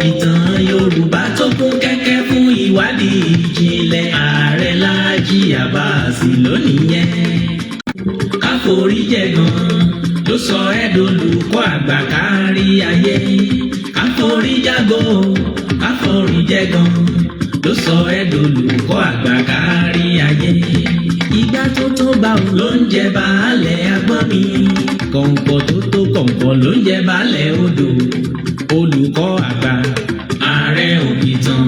Ìtàn Yorùbá tó kún kẹ́kẹ́ fún ìwádìí ìjìnlẹ̀, Ààrẹ Láàjì Àbáàsì lónìí yẹn. Káforí jẹ̀gàn ló sọ ẹ́ dolùkọ́ àgbà kárí ayé. Káforí jágò, káforí jẹ̀gàn ló sọ ẹ́ dolùkọ́ àgbà kárí ayé. Ìgbà tó tó bá o ló ń jẹ baálẹ̀ agbọ́n mi. Kọ̀ǹkọ̀ tó tó kọ̀ǹkọ̀ ló ń jẹ baálẹ̀ odò. Olùkọ́ àgbà, ààrẹ òpìtàn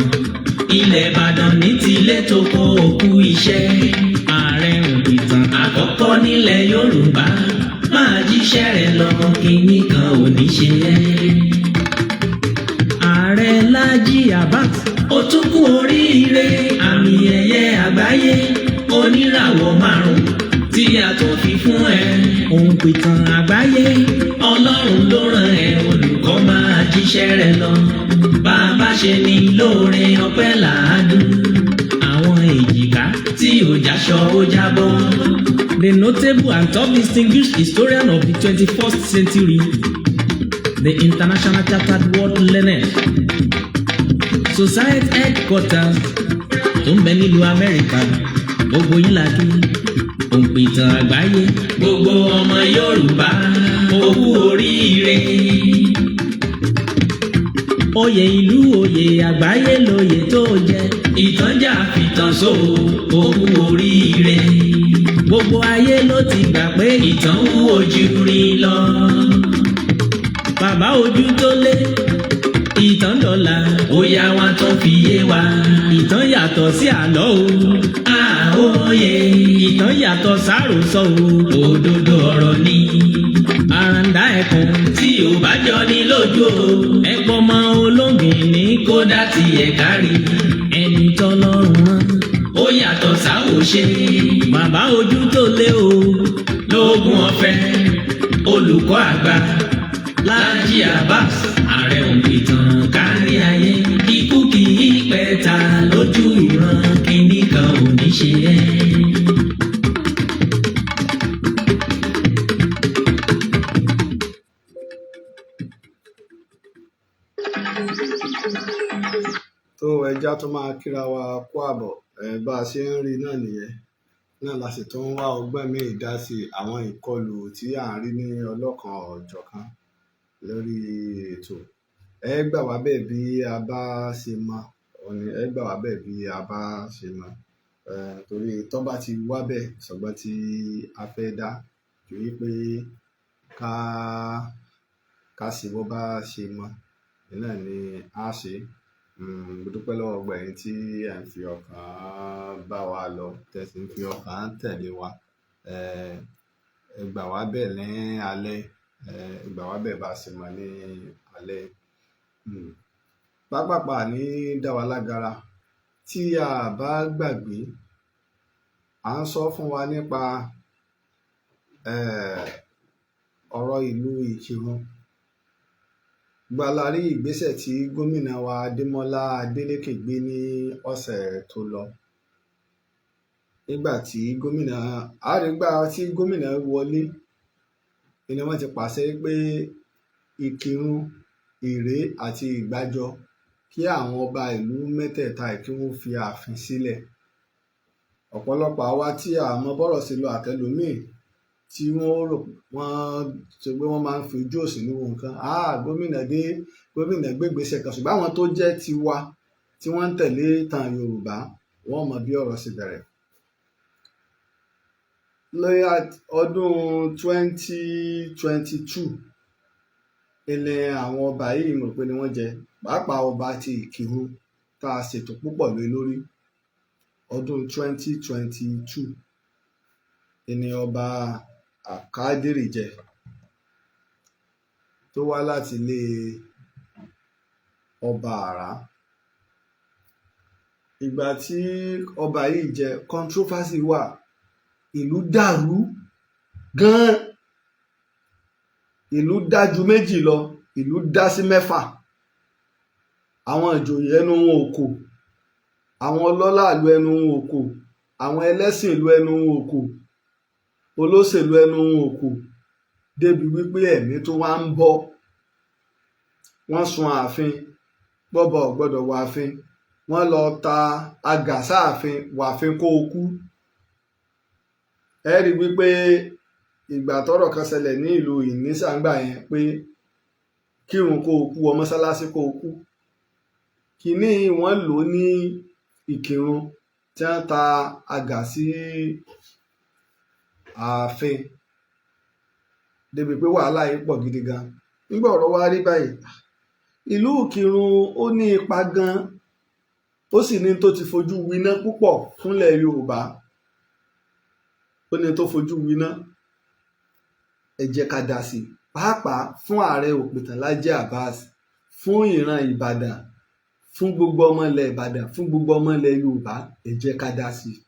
ilẹ̀ Ìbàdàn ní tilé tó kó òkú iṣẹ́. Ààrẹ òpìtàn àkọ́kọ́ nílẹ̀ Yorùbá, máa jíṣẹ́ rẹ̀ lọ, kínní kan ò ní ṣe ẹ́. Ààrẹ Láàjì Abbas, ó tún kú oríire àmì ẹ̀yẹ àgbáyé oníràwọ̀ márùn tí a tún fi fún ẹ. Òǹpìtàn àgbáyé, Ọlọ́run ló rán ẹ. Olùkọ́, máa jíṣẹ́ rẹ lọ. Bàbá ṣe ní lóore, ọpẹ́ làádùn. Àwọn èjìká tí ò jáṣọ ó jábọ́. The notable and top distinguished historian of the 21st century, the International Chartered World Learned Society headquarters tó ń bẹ nílùú Amẹ́ríkà, gbogbo yín la kí. Òǹpìtàn àgbáyé, gbogbo ọmọ Yorùbá, ó kú oríire. Oyè ìlú, oyè àgbáyé lóyè tó jẹ. Ìtànjà fìtàn so, ó kú oríire. Gbogbo ayé ló ti gbà pé ìtàn ń wojú rí lọ. Bàbá ojú tó lé, ìtàn dọ̀là, ó yá wa tó fi yé wa. Ìtàn yàtọ̀ sí àlọ́ o. Àwòye ìtàn yàtọ̀ sáròsọ o. Òdodo ọ̀rọ̀ ni. Àràǹdá ẹkùn tí ò bá jọ ní lójú o. Ẹ̀pọ̀ mọ olóngìn ní kódà tiẹ̀ kárí. Ẹni tọ́lọ́run rán ó yàtọ̀ sáwòṣe. Bàbá ojú tó lé o. Lóògùn ọ̀fẹ́, olùkọ́ àgbà Láàjì Abbas, ààrẹ òǹpìtàn kárí ayé. Ikú kì í pẹ̀ta lójú ìran, kínní kan ò ní ṣe ẹ́. Tó ẹja tó máa kíra wa kó àbọ̀ ẹ, bá a ṣe ń rí náà nìyẹn náà la sì tún ń wá ọgbọ́n míì dá sí àwọn ìkọlù tí à ń rí ní ọlọ́kan ọ̀jọ̀kan lórí ètò. Ẹ gbà wá bẹ́ẹ̀ bí a bá ṣe mọ òní, ẹ gbà wá bẹ́ẹ̀ bí a bá ṣe mọ, torí tó bá ti wá bẹ́ẹ̀ ṣùgbọ́n tí a fẹ́ dá ju wípé ká ṣe bó bá ṣe mọ náà ni a ṣe. Mo dúpẹ́ lọ́wọ́ gbogbo ẹ̀yin tí ẹ̀ ń fi ọkàn bá wa lọ, tẹ́ sì ń fi ọkàn tẹ̀lé wa. Ẹ gbà wá bẹ́ẹ̀ ní alẹ́, ẹ gbà wá bẹ́ẹ̀ bá ṣe mọ ní alẹ́. Pápápá ní dá wa lágara. Tí a bá gbàgbé, à ń sọ fún wa nípa ọ̀rọ̀ ìlú Ìkìrun. Gba la rí ìgbésẹ̀ tí gómìnà wa Adémọ́lá Adélékè gbé ní ọ̀sẹ̀ tó lọ. Nígbà tí gómìnà àrígbà tí gómìnà wọlé ni wọ́n ti pàṣẹ pé Ìkìrun, Ìré àti Ìgbàjọ, kí àwọn ọba ìlú mẹ́tẹ̀ẹ̀ta yìí kí wọ́n fi ààfin sílẹ̀. Ọ̀pọ̀lọpọ̀ àwa tí a mọ bọ́rọ̀ sí lọ àtẹlòmíì tí wọ́n rò wọ́n ṣe pé wọ́n máa ń fi ojú òṣèlú wo nǹkan. Ah, gómìnà dé, gómìnà gbégbèsè kan, ṣùgbọ́n àwọn tó jẹ́ tiwa tí wọ́n ń tẹ̀lé ìtàn Yorùbá, wọ́n mọ bí ọ̀rọ̀ ṣe bẹ̀rẹ̀. Lóyá ọdún 2022 ilẹ̀ àwọn ọba yìí mo rò pé ni wọ́n jẹ, pàápàá ọba ti Ìkìrun tá a ṣètò púpọ̀ lé lórí. Ọdún 2022 ìní ọba Àkádìrì jẹ, tó wá láti ilé ọba Àrá. Ìgbà tí ọba yìí jẹ, controversy wà, ìlú dàrú gan-an, ìlú dá ju méjì lọ, ìlú dá sí mẹ́fà. Àwọn ìjòyè ẹnu wọn ò kò, àwọn ọlọ́lá ìlú ẹnu wọn ò kò, àwọn ẹlẹ́sìn ìlú ẹnu wọn ò kò, olóṣèlú ẹnu wọn ò kò, débi wípé ẹ̀mí tó wá ń bọ́. Wọ́n sun ààfin. Bọ́ba ò gbọ́dọ̀ wààfin, wọ́n lọ ta àgà sáàfin, wààfin kó o kú. Ẹ rí wípé ìgbà tọ́rọ̀ kan ṣẹlẹ̀ ní ìlú Ìnísà ńgbà yẹn pé kírun kó o kú, wọ mọ́sálásí kó o kú. Kínní wọ́n lò ní Ìkìrun tí wọ́n ta àgà sí ààfin débi pé wàhálà yìí pọ̀ gidi gan. Nígbà ọ̀rọ̀ wa rí báyìí, ìlú Ìkìrun ó ní ipa gan, ó sì ní tó ti fojú winá púpọ̀ fúnlẹ̀ Yorùbá, ó ní tó fojú winá. Ẹ jẹ́ ká dá sí i, pàápàá fún ààrẹ Òpìtàn Lájí Abbas, fún ìran Ìbàdàn, fún gbogbo ọmọ ilẹ̀ Ìbàdàn, fún gbogbo ọmọ ilẹ̀ Yorùbá. Ẹ jẹ́ ká dá sí i.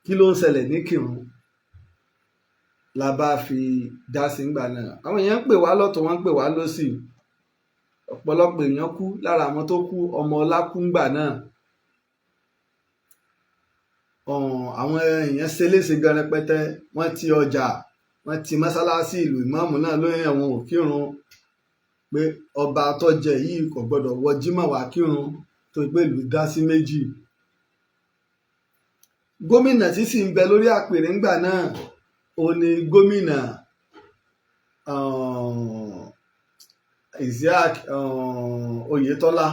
Kí ló ń ṣẹlẹ̀ ní Ìkìrun la bá fi dá sí ńgbà náà? Àwọn èèyàn ń pè wá lọ́tọ̀, wọ́n ń pè wá lọ́sì. Ọ̀pọ̀lọpọ̀ èèyàn kú. Lára àwọn tó kú, ọmọ ọlá kú ńgbà náà. Àwọn èèyàn ṣe léṣe gan rẹpẹtẹ. Wọ́n ti ọjà, wọ́n ti mọ́sálásí ìlú. Ìmáàmù náà lóyún àwọn ò kírun, pé ọba tó jẹ yìí kò gbọdọ̀ wọ jímọ̀ wá kírun, tó pé ìlú dá sí méjì. Gómìnà tí sì ń bẹ lórí àpèrè ńgbà náà, ó ní gómìnà Isiaq Oyetola.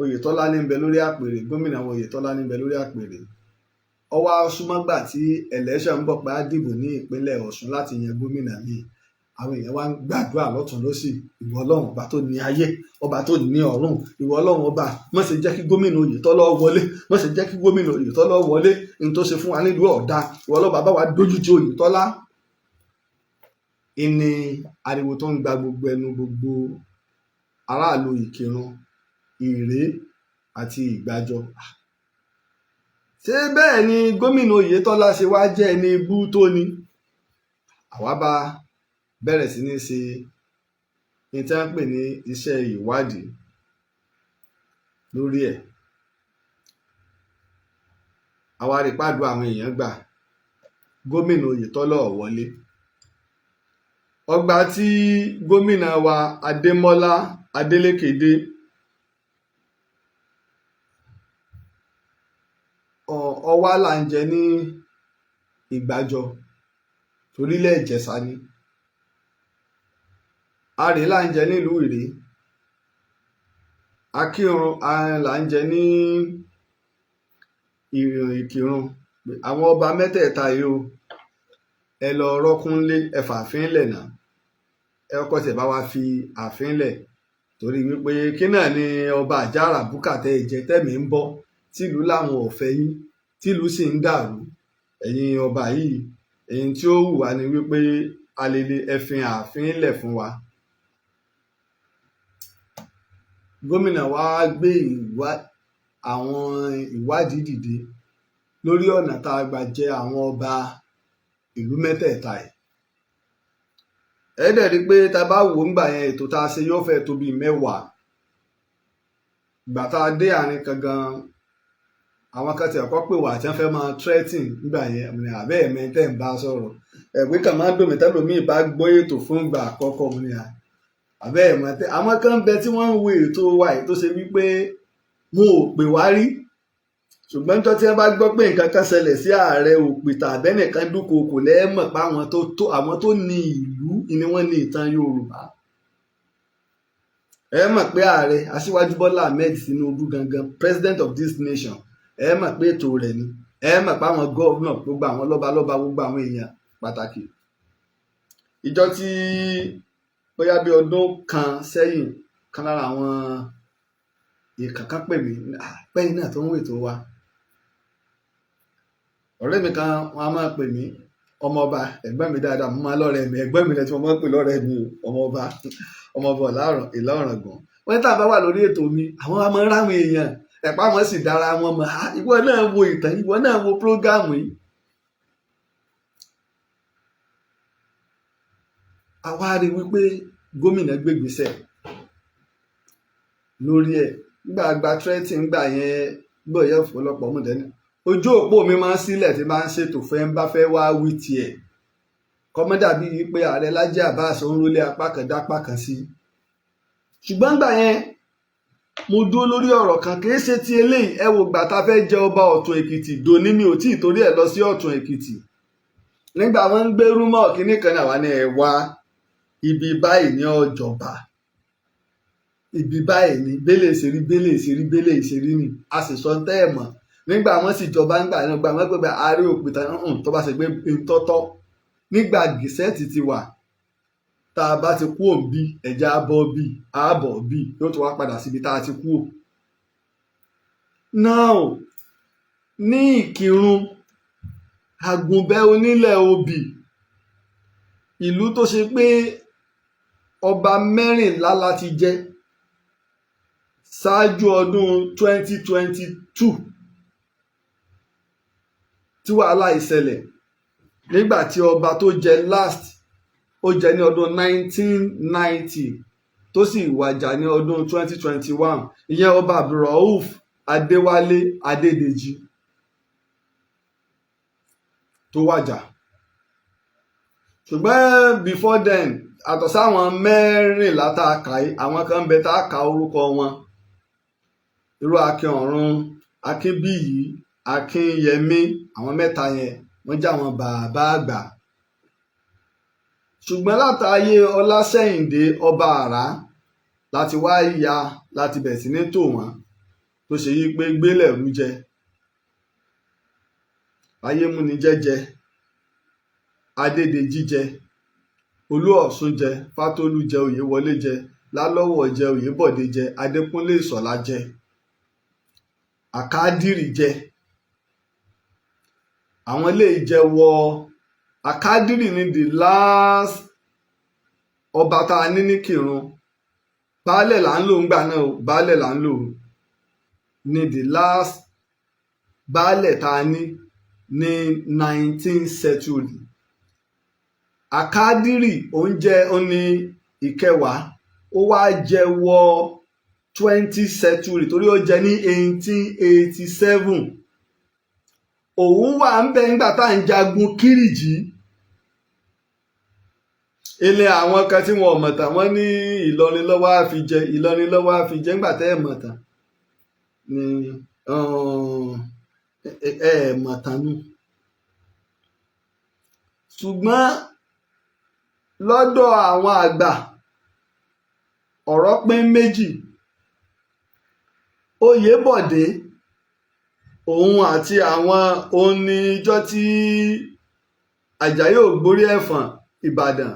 Oyetola ní ń bẹ lórí àpèrè. Gómìnà Oyetola ní ń bẹ lórí àpèrè. Ó wá súnmọ́gbà tí election ń bọ̀ pé á dìbò ní ìpínlẹ̀ Ọ̀ṣun láti yan gómìnà míì. Àwọn èèyàn wá ń gbàdúrà lọ́tún lọ́sì: ìwọ Ọlọ́run ọba tó ní ayé, ọba tó ní ọ̀run, ìwọ Ọlọ́run ọba, má ṣe jẹ́ kí gómìnà Oyètọ́lá wọlé, má ṣe jẹ́ kí gómìnà Oyètọ́lá wọlé. Ní tó ṣe fún wa nílùú ọ̀dà, ìwọ Ọlọ́run bàbá wa dójú ti Oyètọ́lá. Ìní ariwo tó ń gba gbogbo ẹnu gbogbo aráàlú Ìkìrun, Ìré àti Ìgbàjọ. Ṣé bẹ́ẹ̀ ni gómìnà Oyètọ́lá ṣe wá jẹ́ ẹni ibú tó ni? Àwa bá bẹ̀rẹ̀ sí ní ṣe ní tí wọ́n ń pè ní iṣẹ́ ìwádìí lórí ẹ̀. Àwa rí pàdé àwọn èèyàn gbà, gómìnà Oyètọ́lá ò wọlé. Ọgbà tí gómìnà wa Adémọ́lá Adélékè dé, Ọwá là ń jẹ ní Ìgbàjọ, torílẹ̀ Ìjẹ̀ṣà ni. Arè là ń jẹ nílùú Ìrè. Akírun là ń jẹ ní Ìkìrun. Àwọn ọba mẹ́tẹ̀ẹ̀ta yìí o, ẹ lọ rọ́kúnlé, ẹ fààfin lẹ̀ náà, ẹ kọ́kọ́ tẹ̀ bá wa fi ààfin lẹ̀, torí wípé kí náà ni ọba àjàrà búkà tẹ́ ẹ jẹ tẹ́mi ń bọ́, tìlú làwọn ò fẹ́ yín, tìlú sì ń dàrú. Ẹ̀yin ọba yìí, èyí tí ó wù wá ni wípé alele ẹ fi ààfin lẹ̀ fún wa. Gómìnà wa gbé àwọn ìwádìí dìde lórí ọ̀nà tá a gbà jẹ àwọn ọba ìlú mẹ́tẹ̀ẹ̀ta yìí. Ẹ dẹ̀ rí i pé tá a bá wò ó ńgbà yẹn, ètò tá a ṣe yóò fẹ́ tó bíi 10. Ìgbà tá a dé àárín kan gan, àwọn kan tí ọkọ pè wá tí wọ́n fẹ́ máa threatening nígbà yẹn. Mo ní àbẹ́ ẹ̀mí tẹ́ ń bá sọ̀rọ̀, ẹ̀wé kan máa ń dùn mí tẹ́lòmíì bá gbọ́ ètò fún ìgbà àkọ́kọ́. Mo ní àbẹ́ ẹ̀mí tẹ́ àwọn kan ń bẹ tí wọ́n ń wo ètò wa yìí tó ṣe wípé wọn ò pè wá rí, ṣùgbọ́n tó tí wọ́n bá gbọ́ pé nǹkan kan ṣẹlẹ̀ sí ààrẹ Òpìtàn àbẹ́nìkan dúnkookò lẹ́ẹ̀mọ̀ pé àwọn tó tó àwọn tó ní ìlú ni wọ́n ní ìtàn Yorùbá. Ẹ mọ̀ pé ààrẹ Aṣíwájú Bọ́lá Ahmed Tinubu gangan, president of this nation, ẹ mọ̀ pé ètò rẹ̀ ni. Ẹ mọ̀ pé àwọn governor, gbogbo àwọn lọ́balọ́ba, gbogbo àwọn èèyàn pàtàkì. Ìjọ tí bóyá bí ọdún kan sẹ́yìn kan, lára àwọn ìkàn kan pè mí pẹ́yìn náà tó ń wètò wa. Ọ̀rẹ́ mi kan, wọn a máa pè mí, ọmọọba, ẹ̀gbọ́n mi dáadáa, mo máa lọ́rẹ́ mi, ẹ̀gbọ́n mi lẹ́tí mo máa ń pè lọ́rẹ́ mi o, ọmọọba, ọmọọba Ìlá Ọ̀ràngún. Wọ́n ní tá a bá wà lórí ètò mi, àwọn a máa ń ráwọn èèyàn ẹ̀pá wọn sì dára wọn mọ̀. Ìwọ náà wo ìtàn, ìwọ náà wo prógáàmù yìí. Àwa rí wípé gómìnà gbégbèsè lórí ẹ̀. Nígbà gba tírẹ́tì ńgbà yẹn, gbọ́ yẹ ọ̀pọ̀lọpọ̀ mọ̀ dẹ́ni ojú òpó mi máa ń sílẹ̀ tí máa ń ṣètò fẹ́ ń bá fẹ́ wá wí tiẹ̀, kọ́mọ́dà bíi pé ààrẹ Lájí Abbas ń rólé apá kan dápá kan sí. Ṣùgbọ́n gbà yẹn, mo dúró lórí ọ̀rọ̀ kan, kì í ṣe ti eléyìí. Ẹ wo gbà tá a fẹ́ jẹ ọba Ọ̀tún Èkìtì dòní, mi ò tí ì torí ẹ̀ lọ sí Ọ̀tún Èkìtì. Nígbà wọn ń gbé rumour kínní kan ní àwa ní ẹ wá ibi báyìí ní ọjọba, ibi báyìí ní bẹ́lẹ̀ ṣe rí, bẹ́lẹ̀ ṣe rí, bẹ́lẹ̀ ṣe rí ni a sì sọ tẹ́ ẹ̀ mọ̀. Nígbà wọn sì jọba ńgbà náà, gbà wọn pé àárẹ̀ òpìtàn tó bá ṣe pé ntọ́tọ́ nígbà gazette ti wà, tá a bá ti kú òǹbí ẹ̀já bọ́ bí ààbọ̀ bí yóò tún wá padà síbi tá a ti kú ò. Now, ní Ìkìrun, Àgùnbẹ́ onílẹ̀ obì, ìlú tó ṣe pé ọba 14 láti jẹ ṣáájú ọdún 2022 tí wàhálà ìṣẹ̀lẹ̀, nígbà tí ọba tó jẹ last, ó jẹ ní ọdún 1990, tó sì wàjà ní ọdún 2021, ìyẹn Ọba Abdulrauf Adéwálé Adédèjì tó wàjà. Ṣùgbọ́n before then, àtọ̀ sáwọn 14 tá a kà yìí, àwọn kan ń bẹ tá a kà orúkọ wọn, irú Akin Ọ̀run, Akínbíyì, Akínyẹmí, àwọn mẹ́ta yẹn, wọ́n jẹ́ àwọn bàbá àgbà. Ṣùgbọ́n látàyè Ọlásẹ̀yìndé Ọba Àrá láti wá ya láti bẹ̀rẹ̀ sí ní tò wọ́n, tó ṣe yí pé gbélẹ̀rú jẹ, ayémúnijẹ́jẹ, Adédèjì jẹ, Olú Ọ̀ṣun jẹ, Fátólú jẹ, Oyèwọlé jẹ, Lálọ́wọ̀ jẹ, Oyèbọ̀dé jẹ, Adékúnlé Ìṣọ̀lá jẹ, Àkádìrì jẹ. Àwọn eléyìí jẹ wọ Àkádìrì ní the last ọba tá a ní ní Kírun. Baálẹ̀ là ń lò ńgbà náà o, baálẹ̀ là ń lò ní the last baálẹ̀ tá a ní ní 19th century. Àkádìrì oúnjẹ ó ní ìkẹwàá, ó wá jẹ wọ 20th century torí ó jẹ ní 1887. Òun wà ń bẹ nígbà tá à ń jagun Kírìjí. Ilé àwọn kan tí wọn ò mọ̀ tán, wọ́n ní Ìlọrin lọ́wọ́ á fi jẹ, Ìlọrin lọ́wọ́ á fi jẹ. Nígbà tẹ́ ẹ̀ mọ̀ tán ni ẹ ẹ̀ mọ̀ tán nù. Ṣùgbọ́n lọ́dọ̀ àwọn àgbà, ọ̀rọ̀ pín méjì. Oyèbọ̀dé, òun àti àwọn òun ní ijọ́ tí Àjàyí Ògbórí Ẹ̀fọ̀n Ìbàdàn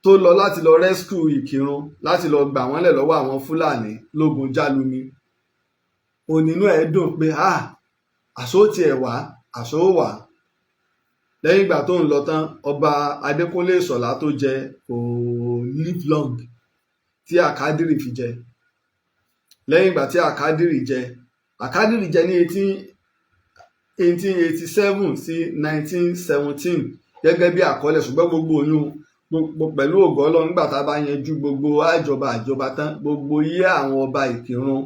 tó lọ láti lọ rescue Ìkìrun, láti lọ gbà wọ́n lẹ̀ lọ́wọ́ àwọn Fúlàní lógun Jálumi. Onínú ẹ̀ dùn pé ah, àṣó tiẹ̀ wá, àṣó wà. Lẹ́yìn ìgbà tó ń lọ tán, Ọba Adékúnlé Ìṣọ̀lá tó jẹ kò live long tí Àkádìrì fi jẹ. Lẹ́yìn ìgbà tí Àkádìrì jẹ, Àkádìrì jẹ ní 1887 sí 1917 gẹ́gẹ́ bí àkọọ́lẹ̀. Ṣùgbọ́n gbogbo oyún gbogbo, pẹ̀lú ògo Ọlọ́run, nígbà tá a bá yanjú gbogbo àjọba àjọba tán, gbogbo iye àwọn ọba Ìkìrun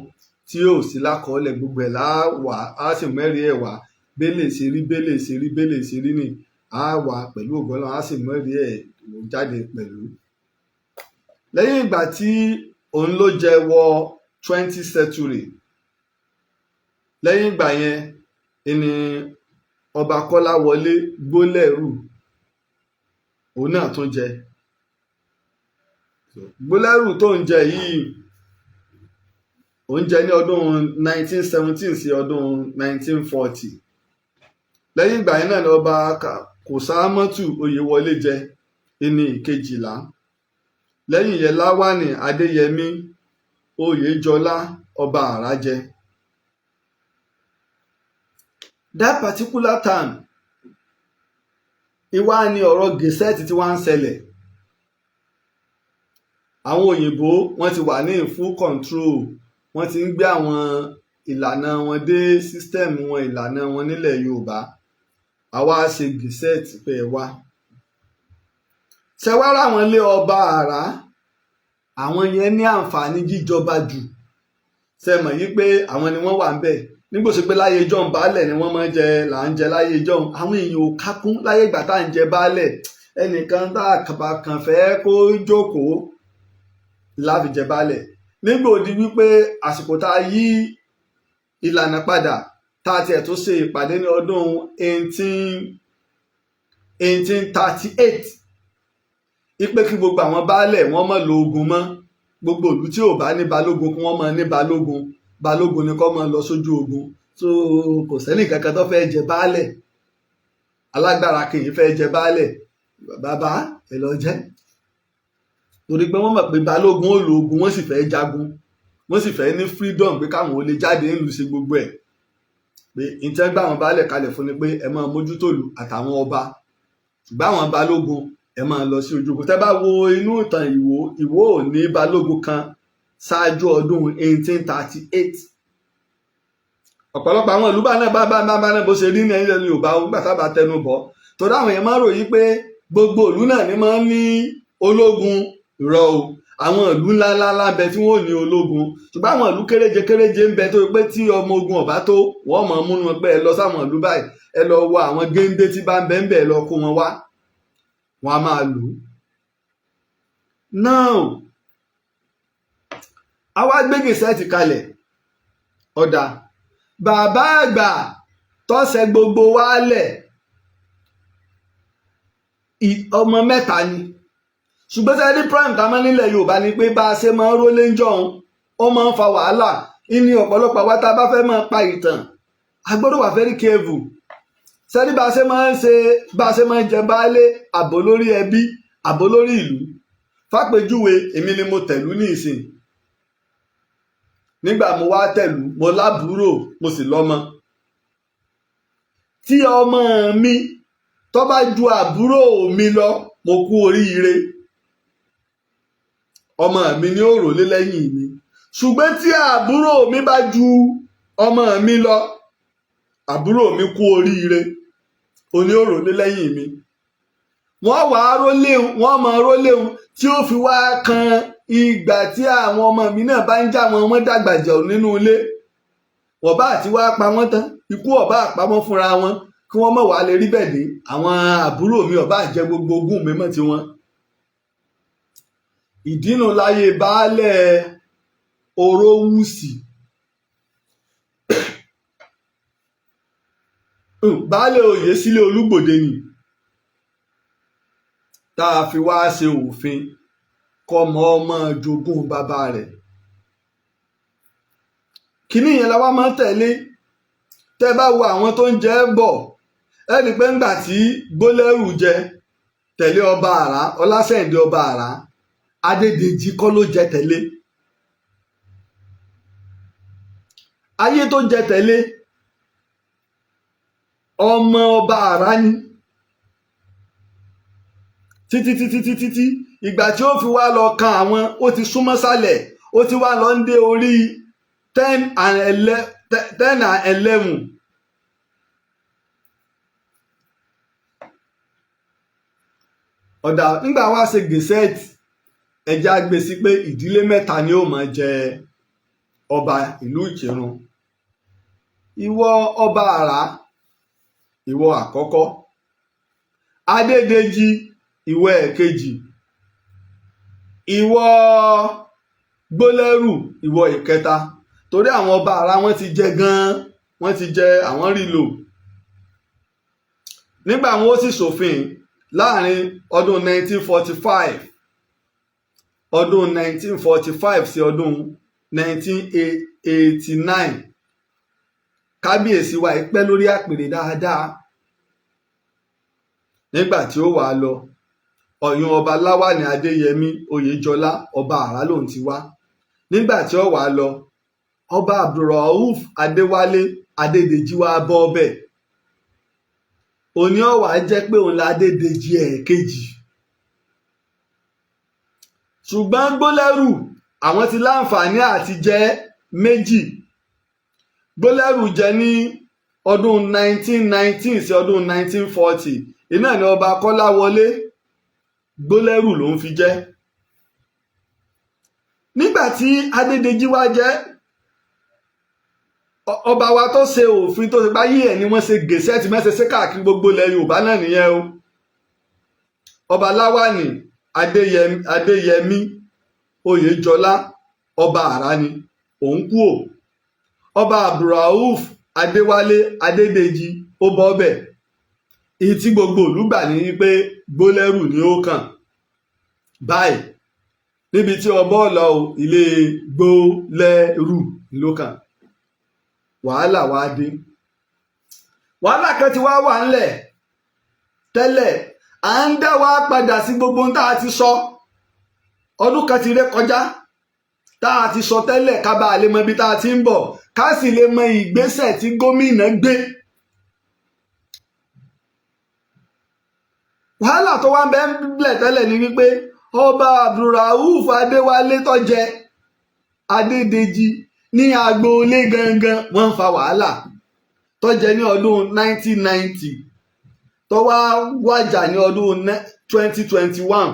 tí yóò sí lákọọ́lẹ̀, gbogbo ẹ̀ láwà á sì mẹ́rin ẹ̀ wá. Bẹ́lẹ̀ ṣe rí, bẹ́lẹ̀ ṣe rí, bẹ́lẹ̀ ṣe rí ni á wà, pẹ̀lú ògo Ọlọ́run, á sì mẹ́rin ẹ̀ jáde pẹ̀lú. Lẹ́yìn ìgbà tí òun ló jẹ wọ 20th century, lẹ́yìn ìgbà yẹn ni Ọba Kọ́láwọlé Gbólẹ́rù, òun náà tún jẹ. Gbólẹ́rù tó ń jẹ yìí, òun jẹ ní ọdún 1917 sí ọdún 1940. Lẹ́yìn ìgbà yẹn náà ni Ọba Kòsámọ́tù Oyèwọlé jẹ ní ìkejìlá. Lẹ́yìn yẹn, Láwánì Adéyẹmí Oyèjọlá Ọba Àrá jẹ. That particular time ìwá ni ọ̀rọ̀ gazette tí wọ́n ń ṣẹlẹ̀. Àwọn òyìnbó, wọ́n ti wà ní full control, wọ́n ti ń gbé àwọn ìlànà wọn dé, system wọn, ìlànà wọn nílẹ̀ Yorùbá. Àwa ṣe gazette pé ẹ wá ṣẹwárà àwọn ilé ọba Àrá, àwọn yẹn ní àǹfààní jíjọba jù. Ṣe mọ̀ yí pé àwọn ni wọ́n wà ń bẹ̀ nígbò sí pé láyé john baálẹ̀ ni wọ́n máa ń jẹ, là ń jẹ láyé john. Àwọn èèyàn ò kákún láyé ìgbà tá à ń jẹ baálẹ̀, ẹnìkan tá a kàn fẹ́ kó jókòó. Láfi jẹ baálẹ̀. Nígbà ó di wípé àsìkò tá a yí ìlànà padà, tá a tiẹ̀ tó ṣe ìpàdé ní ọdún 1838 ipe kí gbogbo àwọn baálẹ̀ wọ́n má lo ogun mọ́, gbogbo ìlú tí ò bá ní balógun kí wọ́n máa ní balógun, balógun ni kó máa lọ sójú ogun. So kò sẹ́nì kankan tó fẹ́ jẹ baálẹ̀, alágbára kì í fẹ́ jẹ baálẹ̀. Bàbá ẹ lọ jẹ́, torí pé wọ́n mọ̀ pé balógun ó lo ogun, wọ́n sì fẹ́ jagun, wọ́n sì fẹ́ ní freedom pé káwọn ò lè jáde nílùú ṣe gbogbo ẹ̀. Pé ìtẹ́ gbà wọn baálẹ̀ kalẹ̀ fún ni pé ẹ máa mójútó ìlú àtàwọn ọba, ṣùgbọ́n àwọn balógun, ẹ máa lọ sí ojú ogun. Tẹ́ bá wo inú ìtàn Ìwó, Ìwó ò ní balógun kan ṣáájú ọdún 1838. Ọ̀pọ̀lọpọ̀ àwọn ìlú bá náà bá náà bó ṣe rí ní ẹ̀yìn Yorùbá nígbà tá a bá tẹnu bọ̀, torí àwọn èèyàn máa ń ròyìn pé gbogbo ìlú náà ni máa ń ní ológun rọ o. Àwọn ìlú ńláńlá ńlá ń bẹ tí wọn ò ní ológun, ṣùgbọ́n àwọn ìlú kéréje kéréje ń bẹ tó pé tí ọmọ ogun ọ̀bá tó, wọ́n mọ̀ múnú wọn pé ẹ lọ sáwọn ìlú báyìí, ẹ lọ wo àwọn géńdé tí bá ń bẹ ń bẹ, ẹ lọ kó wọn wá, wọn a máa lò ó. Now, àwa gbé gazette kalẹ̀. Ọ̀dà bàbá àgbà tọ́sẹ̀ gbogbo wa lẹ̀, ọmọ mẹ́ta ni. Ṣùgbọ́n sẹ́ni prime tá a máa nílẹ̀ Yorùbá ni pé bá a ṣe máa ń rólé ń jọ̀hún, ó máa ń fa wàhálà. Ìní ọ̀pọ̀lọpọ̀ àwa tá a bá fẹ́ máa pa ìtàn, a gbọ́dọ̀ wà very careful. Sẹ́ni bá a ṣe máa ń ṣe, bá a ṣe máa ń jẹ baálé, àbò lórí ẹbí, àbò lórí ìlú. Fàpèjúwe, èmi ni mo tẹ̀lú ní ìsìn. Nígbà mo wá tẹ̀lú, mo lábúrò, mo sì lọ́mọ. Tí ọmọ mi tó bá ju àbúrò mi lọ, mo kú oríire, ọmọ mi ní ó rò lé lẹ́yìn mi. Ṣùgbọ́n tí àbúrò mi bá ju ọmọ mi lọ, àbúrò mi kú oríire, òní ó rò lé lẹ́yìn mi. Wọ́n wàá róléhun, wọ́n mọ róléhun tí ó fi wá kan ìgbà tí àwọn ọmọ mi náà bá ń já wọn, wọ́n dàgbà jẹun nínú ilé, wọ́n bá àti wá pa wọ́n tán, ikú ọ̀bá àpamọ́ fúnra wọn, kí wọ́n mọ̀ wá lè rí bẹ́ẹ̀ dé. Àwọn àbúrò mi ọ̀bá jẹ gbogbo ogún mi mọ́ tiwọn. Ìdínú láyé baálẹ̀ Orówùsì, baálẹ̀ Oyèsílẹ̀ Olúgbòde ni tá a fi wá ṣe òfin kọ́mọ ọmọ jogún bàbá rẹ̀. Kínní yẹn la wá máa ń tẹ̀lé. Tẹ́ bá wo àwọn tó ń jẹ bọ̀, ẹni pé ńgbà tí Gbólẹ́rù jẹ tẹ̀lé ọba àrá Ọlásẹ̀ǹdé, ọba àrá Adédèjì kọ́ ló jẹ tẹ̀lé. Ayé tó jẹ tẹ̀lé, ọmọ ọba àrá ni títí títí títí tí ìgbà tí ó fi wá lọ kan àwọn, ó ti súnmọ́ sálẹ̀, ó ti wá lọ ń dé orí 10 and 11. Ọ̀dà nígbà wá ṣe gazette, ẹja gbé sí pé ìdílé mẹ́ta ni ó máa jẹ ọba ìlú Ìkìrun. Ìwọ ọba àrá, ìwọ àkọ́kọ́. Adédèjì, ìwọ ẹ̀kejì. Ìwọ Gbólẹ́rù, ìwọ ìkẹta. Torí àwọn ọba àrá wọn ti jẹ gan-an, wọ́n ti jẹ, àwọn rí lò. Nígbà wọn ó sì ṣòfin láàrin ọdún 1945, ọdún 1945 sí ọdún 1989, kábíyèsí wa pẹ́ lórí àpèrè dáadáa. Nígbà tí ó wàá lọ, Ọ̀yún ọba Láwàní Adéyẹmí Oyèjọlá, ọba àrá lòun ti wá. Nígbà tí ó wàá lọ, ọba Abdulrauf Adéwálé Adédèjì wá bọ́ ọbẹ̀. Òní ọ̀wà jẹ́ pé òun la Adédèjì ẹ̀ẹ̀kejì. Ṣùgbọ́n Gbólẹ́rù àwọn ti láǹfààní àti jẹ́ méjì. Gbólẹ́rù jẹ ní ọdún 1919 sí ọdún 1940. Iná ni ọba Kọ́láwọlé Gbólẹ́rù ló ń fi jẹ́. Nígbà tí Adédèjì wá jẹ́ ọba wa tó ṣe òfin tó ṣe báyìí ẹ̀ ni wọ́n ṣe gazette mẹ́sẹ̀ ṣe káàkiri gbogbo ilẹ̀ Yorùbá náà nìyẹn o. Ọba Láwàní Adéyẹmí Oyèjọlá, ọba àrá ni òun kú ò. Ọba Abdulrauf Adéwálé Adédèjì ó bọ́ bẹ̀. Èyí tí gbogbo ìlú gbà ní pé Gbólẹ́rù ni ó kàn báyìí níbi tí ọba ọ̀lọ́ o, ilé Gbólẹ́rù ló kàn. Wàhálà wá dé. Wàhálà kan ti wá wà ńlẹ̀ tẹ́lẹ̀. À ń dá wa padà sí gbogbo ohun tá a ti sọ. Ọdún kan ti ré kọjá tá a ti sọ tẹ́lẹ̀, ká bá lè mọ ibi tá a ti ń bọ̀, ká sì lè mọ ìgbésẹ̀ tí gómìnà gbé. Wàhálà tó wá ń bẹ ńlẹ̀ tẹ́lẹ̀ ni wípé ọba Abdulrauf Adéwálé tó jẹ Adédèjì ní agboolé gangan, wọ́n ń fa wàhálà, tó jẹ ní ọdún 1990, tó wá wájà ní ọdún 2021.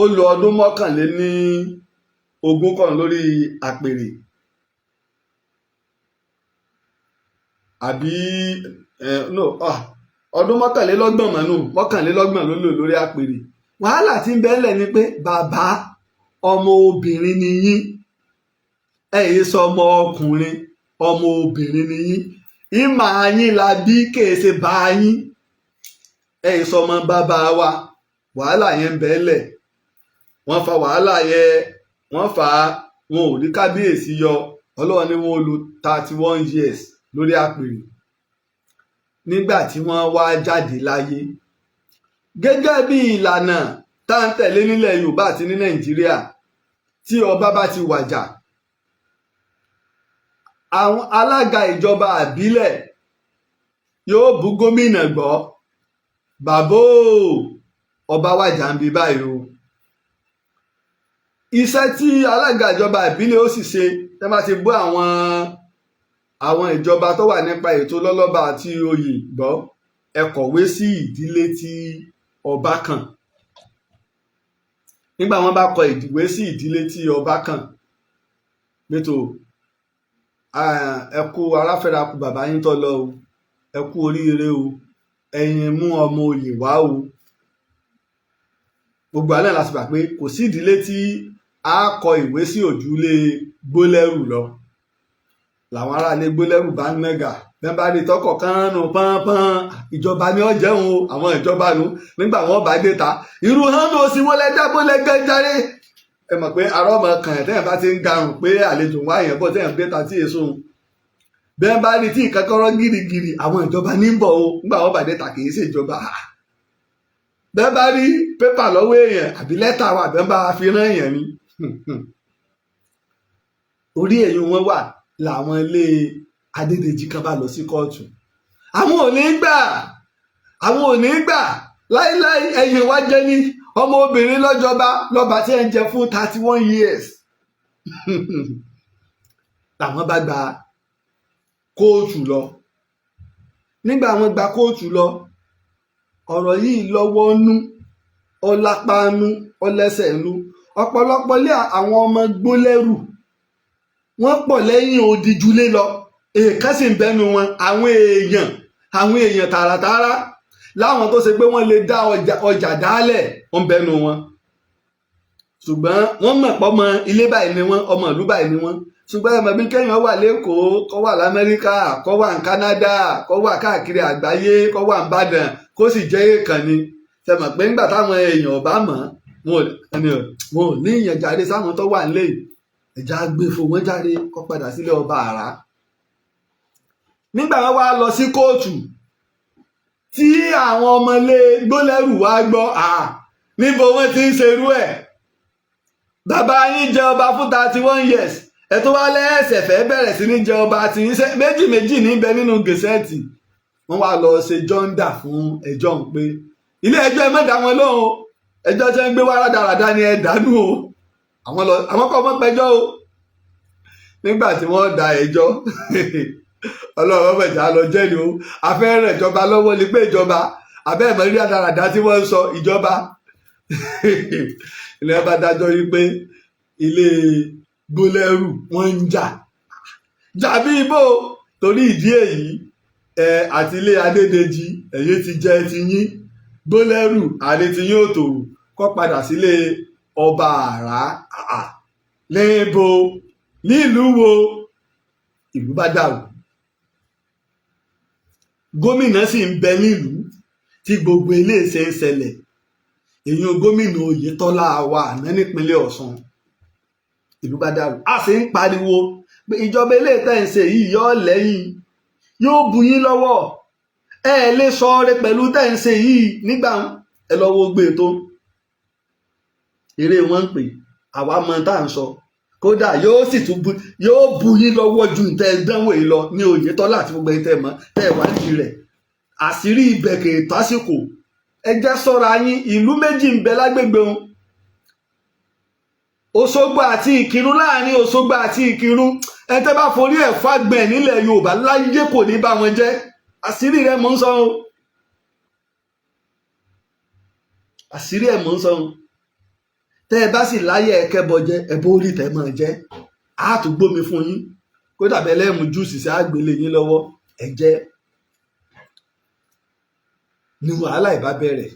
Ó lo ọdún 21 kan lórí àpèrè, àbí no, ọdún 31 mọ́nù, 31 ló lò lórí àpèrè. Wàhálà tí ń bẹ ńlẹ̀ ni pé bàbá, ọmọ obìnrin ni yín, ẹ yìí sọ ọmọ ọkùnrin, ọmọ obìnrin ni yín. Ìmọ̀ yín la bí, kèé bá yín, ẹ yìí sọ ọmọ bàbá wa. Wàhálà yẹn ń bẹ ńlẹ̀. Wọ́n fa wàhálà yẹn, wọ́n fà á, wọn ò rí kábíyèsí yọ. Ọlọ́run ní wọ́n lò 31 years lórí àpèrè. Nígbà tí wọ́n wá jáde láyé, gẹ́gẹ́ bí ìlànà tá à ń tẹ̀lé nílẹ̀ Yorùbá àti ní Nàìjíríà, tí ọba bá ti wàjà, àwọn alága ìjọba àbílẹ̀ yóò bú gómìnà gbọ́: "Bàbá o, ọba wàjà ń bí báyìí o." Iṣẹ́ tí alága ìjọba ìbílẹ̀ ó sì ṣe, tẹ́ bá ti bú àwọn ìjọba tó wà nípa ètò lọ́lọ́ba àti oyè gbọ́, ẹ kọ̀wé sí ìdílé tí ọba kàn. Nígbà wọn bá kọ ìwé sí ìdílé tí ọba kàn gbẹtò, "Ẹ kú aráfẹ́ra kú bàbá yín tó lọ o, ẹ kú oríire o, ẹ̀yin mú ọmọ oyè wá o." Gbogbo àná la sì gbà pé kò sí ìdílé tí a kọ ìwé sí òjúlé Gbólẹ́rù lọ. Làwọn aráalé Gbólẹ́rù bá ń nàgà, bẹ́ẹ̀ bá rí tọkọ̀ kánú pọ́npọ́n, ìjọba ni ó jẹun o, àwọn ìjọba nu. Nígbà wọn bá dé ta, irú hánú òsì wọlé dábòlẹ̀ gẹ́járe. Ẹ mọ̀ pé arọ́ ọmọ kan ẹ̀ tẹ́yìn bá ti ń garùn pé àlejò ń wá yẹn bọ̀, tẹ́yìn dé ta tí èso ń bẹ́ẹ̀ bá rí tí ìkẹ́kọ̀rọ̀ gírígírí, àwọn ìjọba ní ń bọ̀ o. Nígbà wọn bá dé ta, kì í ṣe ìjọba. Bẹ́ẹ̀ bá rí pépà lọ́wọ́ èèyàn àbí lẹ́tà wà, bẹ́ẹ̀ bá fi rán èèyàn ni. Orí èyí wọn wà làwọn ilé Adédèjì kan bá lọ sí kóòtù. Àwọn ò ní gbà, àwọn ò ní gbà láíláí. Ẹ̀yìn wá jẹ́ ní ọmọ obìnrin lọ́jọba lọ́ba tí ẹ̀ ń jẹ fún 31 years. Làwọn bá gba kóòtù lọ. Nígbà wọn gba kóòtù lọ, ọ̀rọ̀ yìí lọ́wọ́ nú, ọlápá nú, ọlẹ́sẹ̀ nú. Ọ̀pọ̀lọpọ̀ lé àwọn ọmọ Gbólẹ́rù, wọ́n pọ̀ lẹ́yìn odi julé lọ. Èèkàn sì ń bẹnu wọn, àwọn èèyàn tààràtààrà láwọn tó ṣe pé wọ́n lè dá ọjà dálẹ̀ ń bẹnu wọn, ṣùgbọ́n wọ́n mọ̀ pọ́ mọ ilé báyìí ni wọ́n, ọmọ ìlú báyìí ni wọ́n. Ṣùgbọ́n ẹ mọ̀ bí kéèyàn wà l'Ékòó, kó wà l'Amẹ́ríkà, kó wà ní Canada, kó wà káàkiri àgbáyé, kó wà ní Ìbàdàn, kó sì jẹ́ èèkàn ni. Ṣe mọ̀ pé nígbà táwọn èèyàn ò bá mọ̀, wọn ò ní ìyẹn jáde sáwọn tó wà nílé ẹ̀já gbé fún wọn jáde kó padà sílé ọba àrá. Nígbà wọn wá lọ sí kóòtù, tí àwọn ọmọlé Gbólẹ́rù wá gbọ́ à níbo wọ́n ti ń ṣerú ẹ̀, bàbá yín jẹ ọba fún 31 years, ẹ tó wá lẹ́ẹ̀sẹ̀ fẹ́ bẹ̀rẹ̀ sí ní jẹ ọba tí ń ṣe méjì méjì níbẹ̀ nínú gazette. Wọ́n wá lọ ṣe jọ́ńdà fún ẹjọ́ ń pé ilé ẹjọ́, ẹ má dá wọn lóhùn, ẹjọ́ tí wọ́n ń gbé wá rádaràda ni, ẹ dànù o. Àwọn lọ, àwọn kọ́ mọ́ pẹjọ́ o. Nígbà tí wọ́n da ẹjọ́, Ọlọ́run ọmọ ìjà lọ jẹ́ ni o. Afẹ́rẹ́ ìjọba lọ́wọ́ ni pé ìjọba abẹ́ ìmọ̀ rí rádaràda tí wọ́n ń sọ. Ìjọba ilé bá dájọ́ yìí pé ilé Gbólẹ́rù wọ́n ń jà jàbí ibo. Torí ìdí èyí, ẹ àti ilé Adédèjì, ẹ̀yin ti jẹ́ ti yín. Gbólẹ́rù àní ti yín ò tòrò. Kó padà sílé ọba àrá lébo nílùú wo. Ìlú bá dàrú, gómìnà sì ń bẹ nílùú tí gbogbo iléeṣẹ́ ń ṣẹlẹ̀. Èyàn gómìnà Oyètọ́lá wa àná nípínlẹ̀ Ọ̀ṣun. Ìlú bá dàrú, a sì ń pariwo pé ìjọba eléyìí tẹ́ ń ṣe yìí yóò lẹ́yìn, yóò bu yín lọ́wọ́, ẹ lè sọ ọ́ rẹ pẹ̀lú tẹ́ ń ṣe yìí. Nígbà ẹ lọ wo gbé tó eré wọn ń pè, àwa mọ tá à ń sọ. Kódà yóò sì tún bu, yóò bu yín lọ́wọ́ ju tẹ́ ẹ dánwò yìí lọ ní Oyètọ́lá àti gbogbo ẹ̀yin tẹ́ ẹ mọ̀ tẹ́ ẹ wá di rẹ̀. Àṣírí ibẹ̀ kè tásìkò. Ẹ jẹ́ ṣọ́ra yín. Ìlú méjì ń bẹ lágbègbè wọn, Òṣogbo àti Ìkìrun. Láàrin Òṣogbo àti Ìkìrun, ẹ tẹ́ bá forí ẹ̀ fágbẹ̀ nílẹ̀ Yorùbá láyé, kò ní bá wọn jẹ́. Àṣírí rẹ̀ mò ń sọ o, àṣírí ẹ̀ mò ń sọ o. Tẹ́ ẹ bá sì láyé ẹ kẹ́bọ jẹ, ẹ bó rí tẹ́ máa jẹ́, á tún gbómi fún yín. Kódà bẹ́ẹ̀ lẹ́mú júùsì sí àgbélé yín lọ́wọ́, ẹ jẹ́ ni wàhálà ìbá bẹ̀rẹ̀.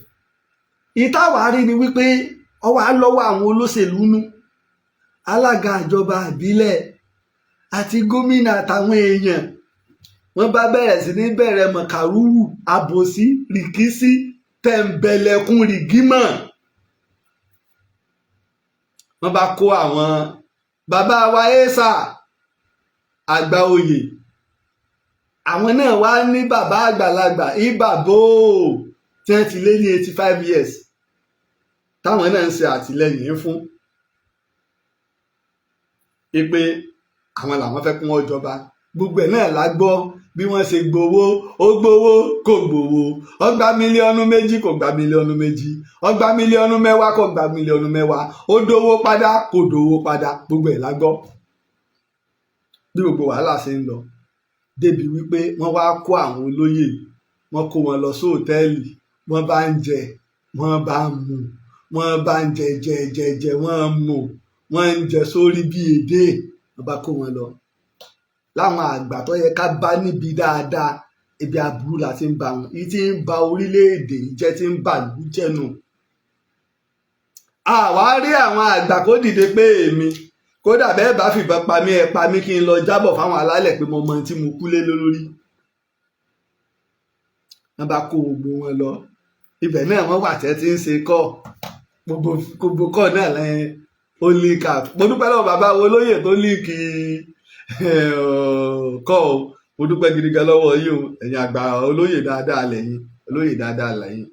Ìtawàárí ni wípé ọwọ́ á lọ́wọ́ àwọn olóṣèlú nú, alága ìjọba ìbílẹ̀ àti gómìnà àtàwọn èèyàn. Wọ́n bá bẹ̀rẹ̀ sí ní bẹ̀rẹ̀ mọ̀kàrúrù, àbòsí, rìkísí, tẹ̀m̀bẹ̀lẹ̀kun, rìgímọ̀. Wọ́n bá kó àwọn bàbá wa ẹ́sà àgbà oyè, àwọn náà wá ní bàbá àgbàlagbà ìbàbò tí wọ́n ti lé ní 85 years, táwọn náà ń ṣe àtìlẹ́yìn fún pé àwọn làwọn fẹ́ kí wọ́n jọba. Gbogbo ẹ̀ náà la gbọ́ bí wọ́n ṣe gbowó. Ó gbowó, kò gbowó, ó gba 2 mílíọ̀nù, kò gba 2 mílíọ̀nù, ó gba 10 mílíọ̀nù, kò gba 10 mílíọ̀nù, ó dówó padà, kò dówó padà. Gbogbo ẹ̀ la gbọ́ bí gbogbo wàhálà ṣe ń lọ, débi wípé wọ́n wá kó àwọn olóyè, wọ́n kó wọn lọ sóòtẹ́ẹ̀lì. Wọ́n bá ń jẹ, wọ́n bá ń mu, wọ́n bá ń jẹ jẹ jẹ jẹ, wọ́n ń mu, wọ́n ń jẹ sórí bí èdè. Wọ́n bá kó wọn lọ láwọn àgbà tó yẹ ká bá níbi dáadáa, ibi aburú la ti ń bá wọn. Èyí tí ń ba orílẹ̀-èdè yìí jẹ́, tí ń bà ìlú jẹ́ nù. Àwa rí àwọn àgbà kó dìde pé èmi kódà bẹ́ẹ̀ bá fìbọn pa mí, ẹ pa mí, kí n lọ jábọ̀ fáwọn alálẹ̀ pé mo mọ ohun tí mo kú lé lórí. Wọ́n bá kó gbogbo wọn lọ. Ibẹ̀ náà wọ́n wà tẹ́ tí ń ṣe kọ́ gbogbo gbogbo kọ́ náà lẹ́yìn ó leak out. Mo dúpẹ́ lọ́wọ́ bàbá wo olóyè tó leak kọ́ o. Mo dúpẹ́ gidi gan lọ́wọ́ yìí o. Ẹ̀yin àgbà olóyè dáadáa lẹ́yìn, olóyè dáadáa lẹ́yìn.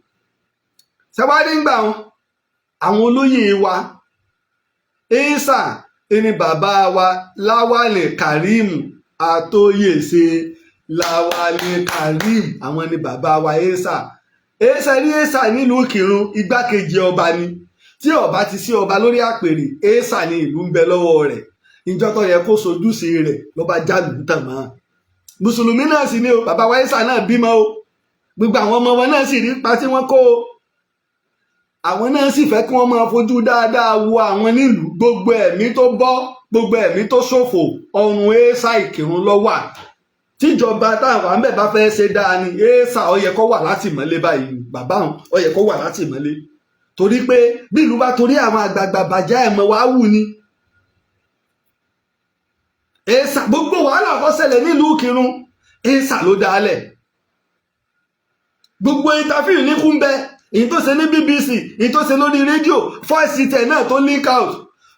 Ṣẹ́wádìí ń gbà wọn àwọn olóyè wa, Isa ẹni bàbá wa Láwálì Karim Àtòyèsè, Láwálì Karim, àwọn ni bàbá wa Isa. Isa ní Isa nílùú Ìkìrun, igbákejì ọba ni. Tí ọba ti sí ọba lórí àpèrè, Isa ní ìlú ń bẹ lọ́wọ́ rẹ̀. Ìjọ tó yẹ kó sojúṣe rẹ̀ ló bá jálù tàn mọ́. Mùsùlùmí náà sì ni o. Bàbá wa Isa náà bímọ o. Gbogbo àwọn ọmọ wọn náà sì rí pa tí wọ́n kó o. Àwọn náà sì fẹ́ kí wọ́n máa fojú dáadáa wo àwọn nílùú. Gbogbo ẹ̀mí tó bọ́, gbogbo ẹ̀mí tó ṣòfò, ọrùn Esa Ìkìrun ló wà. Tíjọba táwọn àmbẹ̀ bá fẹ́ ṣe dáa ni, Esa ó yẹ kó wà látìmọ́lé báyìí. Bàbá òun ó yẹ kó wà látìmọ́lé, torí pé bí ìlú bá torí àwọn àgbààgbà bàjẹ́, ẹ̀mọ́ wàá wù ni. Esa, gbogbo wàhálà kó ṣẹlẹ̀ nílùú Ìkìrun, Esa ló dálẹ̀. Gbogbo interview ní kúńbẹ, èyí tó ṣe ní BBC, èyí tó ṣe lórí rédíò, voice tẹ̀ náà tó leak out,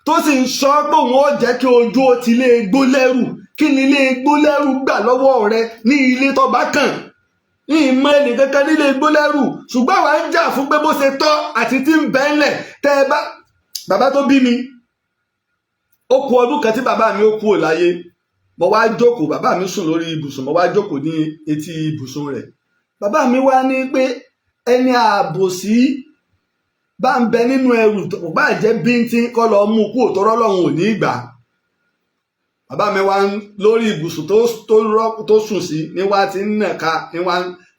tó sì ń sọ pé òun ó jẹ́ kí ojú ó ti lé egbó lẹ́rù. Kí ni ilé egbó lẹ́rù gbà lọ́wọ́ rẹ ní ilé tó bá kàn ní ìmọ̀ ẹnì kankan nílé egbó lẹ́rù? Ṣùgbọ́n àwa ń jà fún pé bó ṣe tọ́ àti tí ń bẹ́ ńlẹ̀. Tẹ́ ẹ bá bàbá tó bí mi, ó kù ọdún kan tí bàbá mi ó kú ò láyé. Mo wá jókòó, bàbá mi sùn lórí ibùsùn, mo wá jókòó ní etí ibùsùn rẹ̀. Bàbá mi wá ní pé ẹni ààbòsí bá ń bẹ nínú ẹrù, kò bá jẹ́ bíntín, kọ́ lọ mú kú òtọ́rọ́ lọ́hùn ò ní gbà. Bàbá mi wá lórí ibùsùn tó sùn sí ní wá ti ń nàka ní wá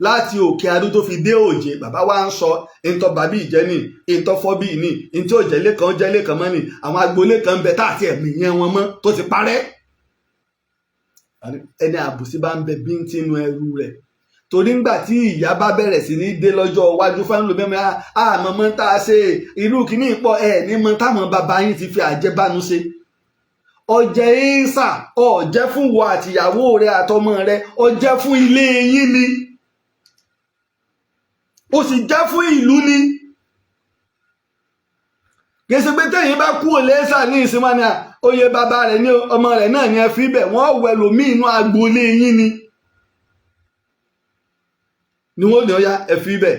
láti òkè adó tó fi dé òjé. Bàbá wa ń sọ ìntọ́ bàbí ìjẹ́ ní ìntọ́ fọ́ bí ní ìntí òjẹ́lé kan jẹ́lé kan mọ́ ní àwọn agboolé kan ń bẹ tá àti ẹ̀mí yẹn wọn mọ́ tó ti parẹ́. Ẹni àbòsí bá ń bẹ bíntín nínú ẹrù rẹ̀. Torí ńgbà tí ìyá bá bẹ̀rẹ̀ sí ní dé lọ́jọ́ iwájú fáwọn olùmẹ́mẹ́, àmọ́ mọ́ tá a ṣe irú kìíní pọ̀ ẹ̀ ní mọ́ táwọn bàbá yín ti fi àjẹbánu ṣe. Ọjẹ́ ìsà, ọ̀jẹ́ fún wo àtìyàwó rẹ àtọmọ rẹ, ọjẹ́ fún ilé yín ni, ó sì jẹ́ fún ìlú ni. Kìí pé tẹ̀yìn bá kú òlẹ́sà ní ìsinmi ni oyè bàbá rẹ̀ ní ọmọ rẹ̀ náà ni ẹ fi bẹ̀ wọ́n wẹ̀ lómi inú agboolé yín ni wọ́n ní ọya ẹ fi bẹ̀.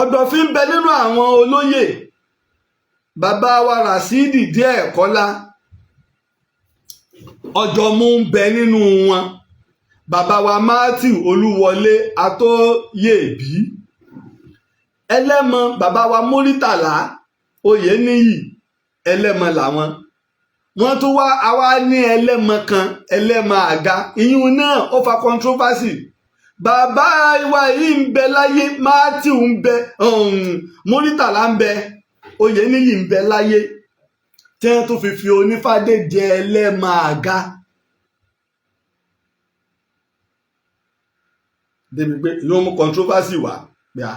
Ọ̀dọ̀fín ń bẹ nínú àwọn olóyè. Bàbá wa Rasidi díẹ̀ kọ́lá ọjọ́mú ń bẹ nínú wọn. Bàbá wa Matthew Olúwọlé Atóyèbí ẹlẹ́mọ, bàbá wa Múrítàlá Oyèníyì ẹlẹ́mọ làwọn. Wọ́n tún wá àwa ní ẹlẹ́mọ kan, ẹlẹ́mọ àga, ìyún náà ó fa controversy. Bàbá wa yìí ń bẹ láyé, Matthew ń bẹ, Múrítàlá ń bẹ, Oyèníyì ń bẹ láyé, tí wọ́n tún fi Onífádé jẹ ẹlẹ́mọ àga. Débi pé yóò mú controversy wá gbà.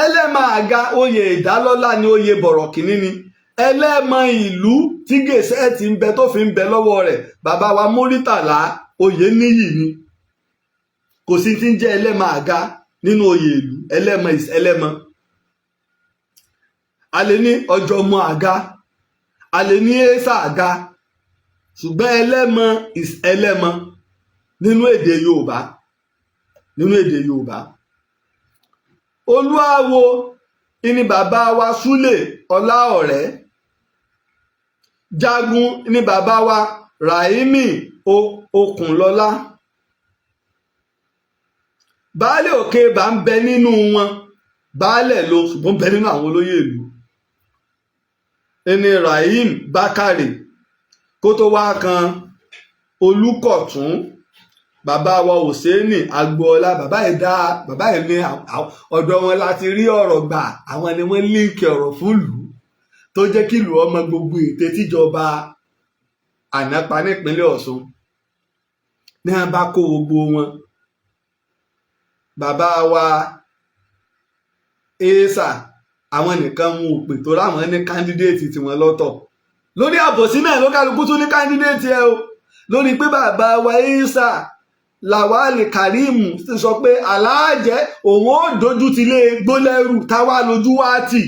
Ẹlẹ́mọ àga, oyè ìdálọ́lá ni, oyè bọ̀rọ̀kìnní ni. Ẹlẹ́mọ ìlú tí gèsẹ́ẹ̀tì ń bẹ tó fi ń bẹ lọ́wọ́ rẹ̀, bàbá wa Múrítàlá Oyèníyì ni. Kò sí ti ń jẹ́ ẹlẹ́mọ àga nínú oyè ìlú. Ẹlẹ́mọ is ẹlẹ́mọ. A lè ní ọjọ́mọ àga, a lè ní ẹ́sà àga, ṣùgbọ́n ẹlẹ́mọ is ẹlẹ́mọ nínú èdè Yorùbá, nínú èdè Yorùbá. Olúawo ni bàbá wa Súlè Ọláọ̀rẹ́. Jagun ni bàbá wa Rahimi Okunlọ́lá. Baálé òkè bá ń bẹ nínú wọn, baálẹ̀ ló, ṣùgbọ́n bẹ nínú àwọn olóyè ìlú ẹni Rahim Bákàrè, kó tó wá kan Olùkọ̀tún, bàbá wa Hòsénì Agboola. Bàbá yìí dá, bàbá yìí ní ọ̀dọ̀ wọn láti rí ọ̀rọ̀ gbà. Àwọn ni wọ́n link ọ̀rọ̀ fún ìlú tó jẹ́ kí ìlú ọmọ gbogbo ète tíjọba ànápa nípínlẹ̀ Ọ̀ṣun ní wọn bá kó gbogbo wọn. Bàbá wa esa, àwọn nìkan mú òpè tó ráwọn ní candidate tiwọn lọ́tọ̀. Lórí àbòsí náà ló kálukú tún ní candidate ẹ o. Lórí pé bàbá wa esa Lawal Karim ti sọ pé aláàjẹ òun ó dojú ti lé gbólẹ́rù táwa lójú wá tì.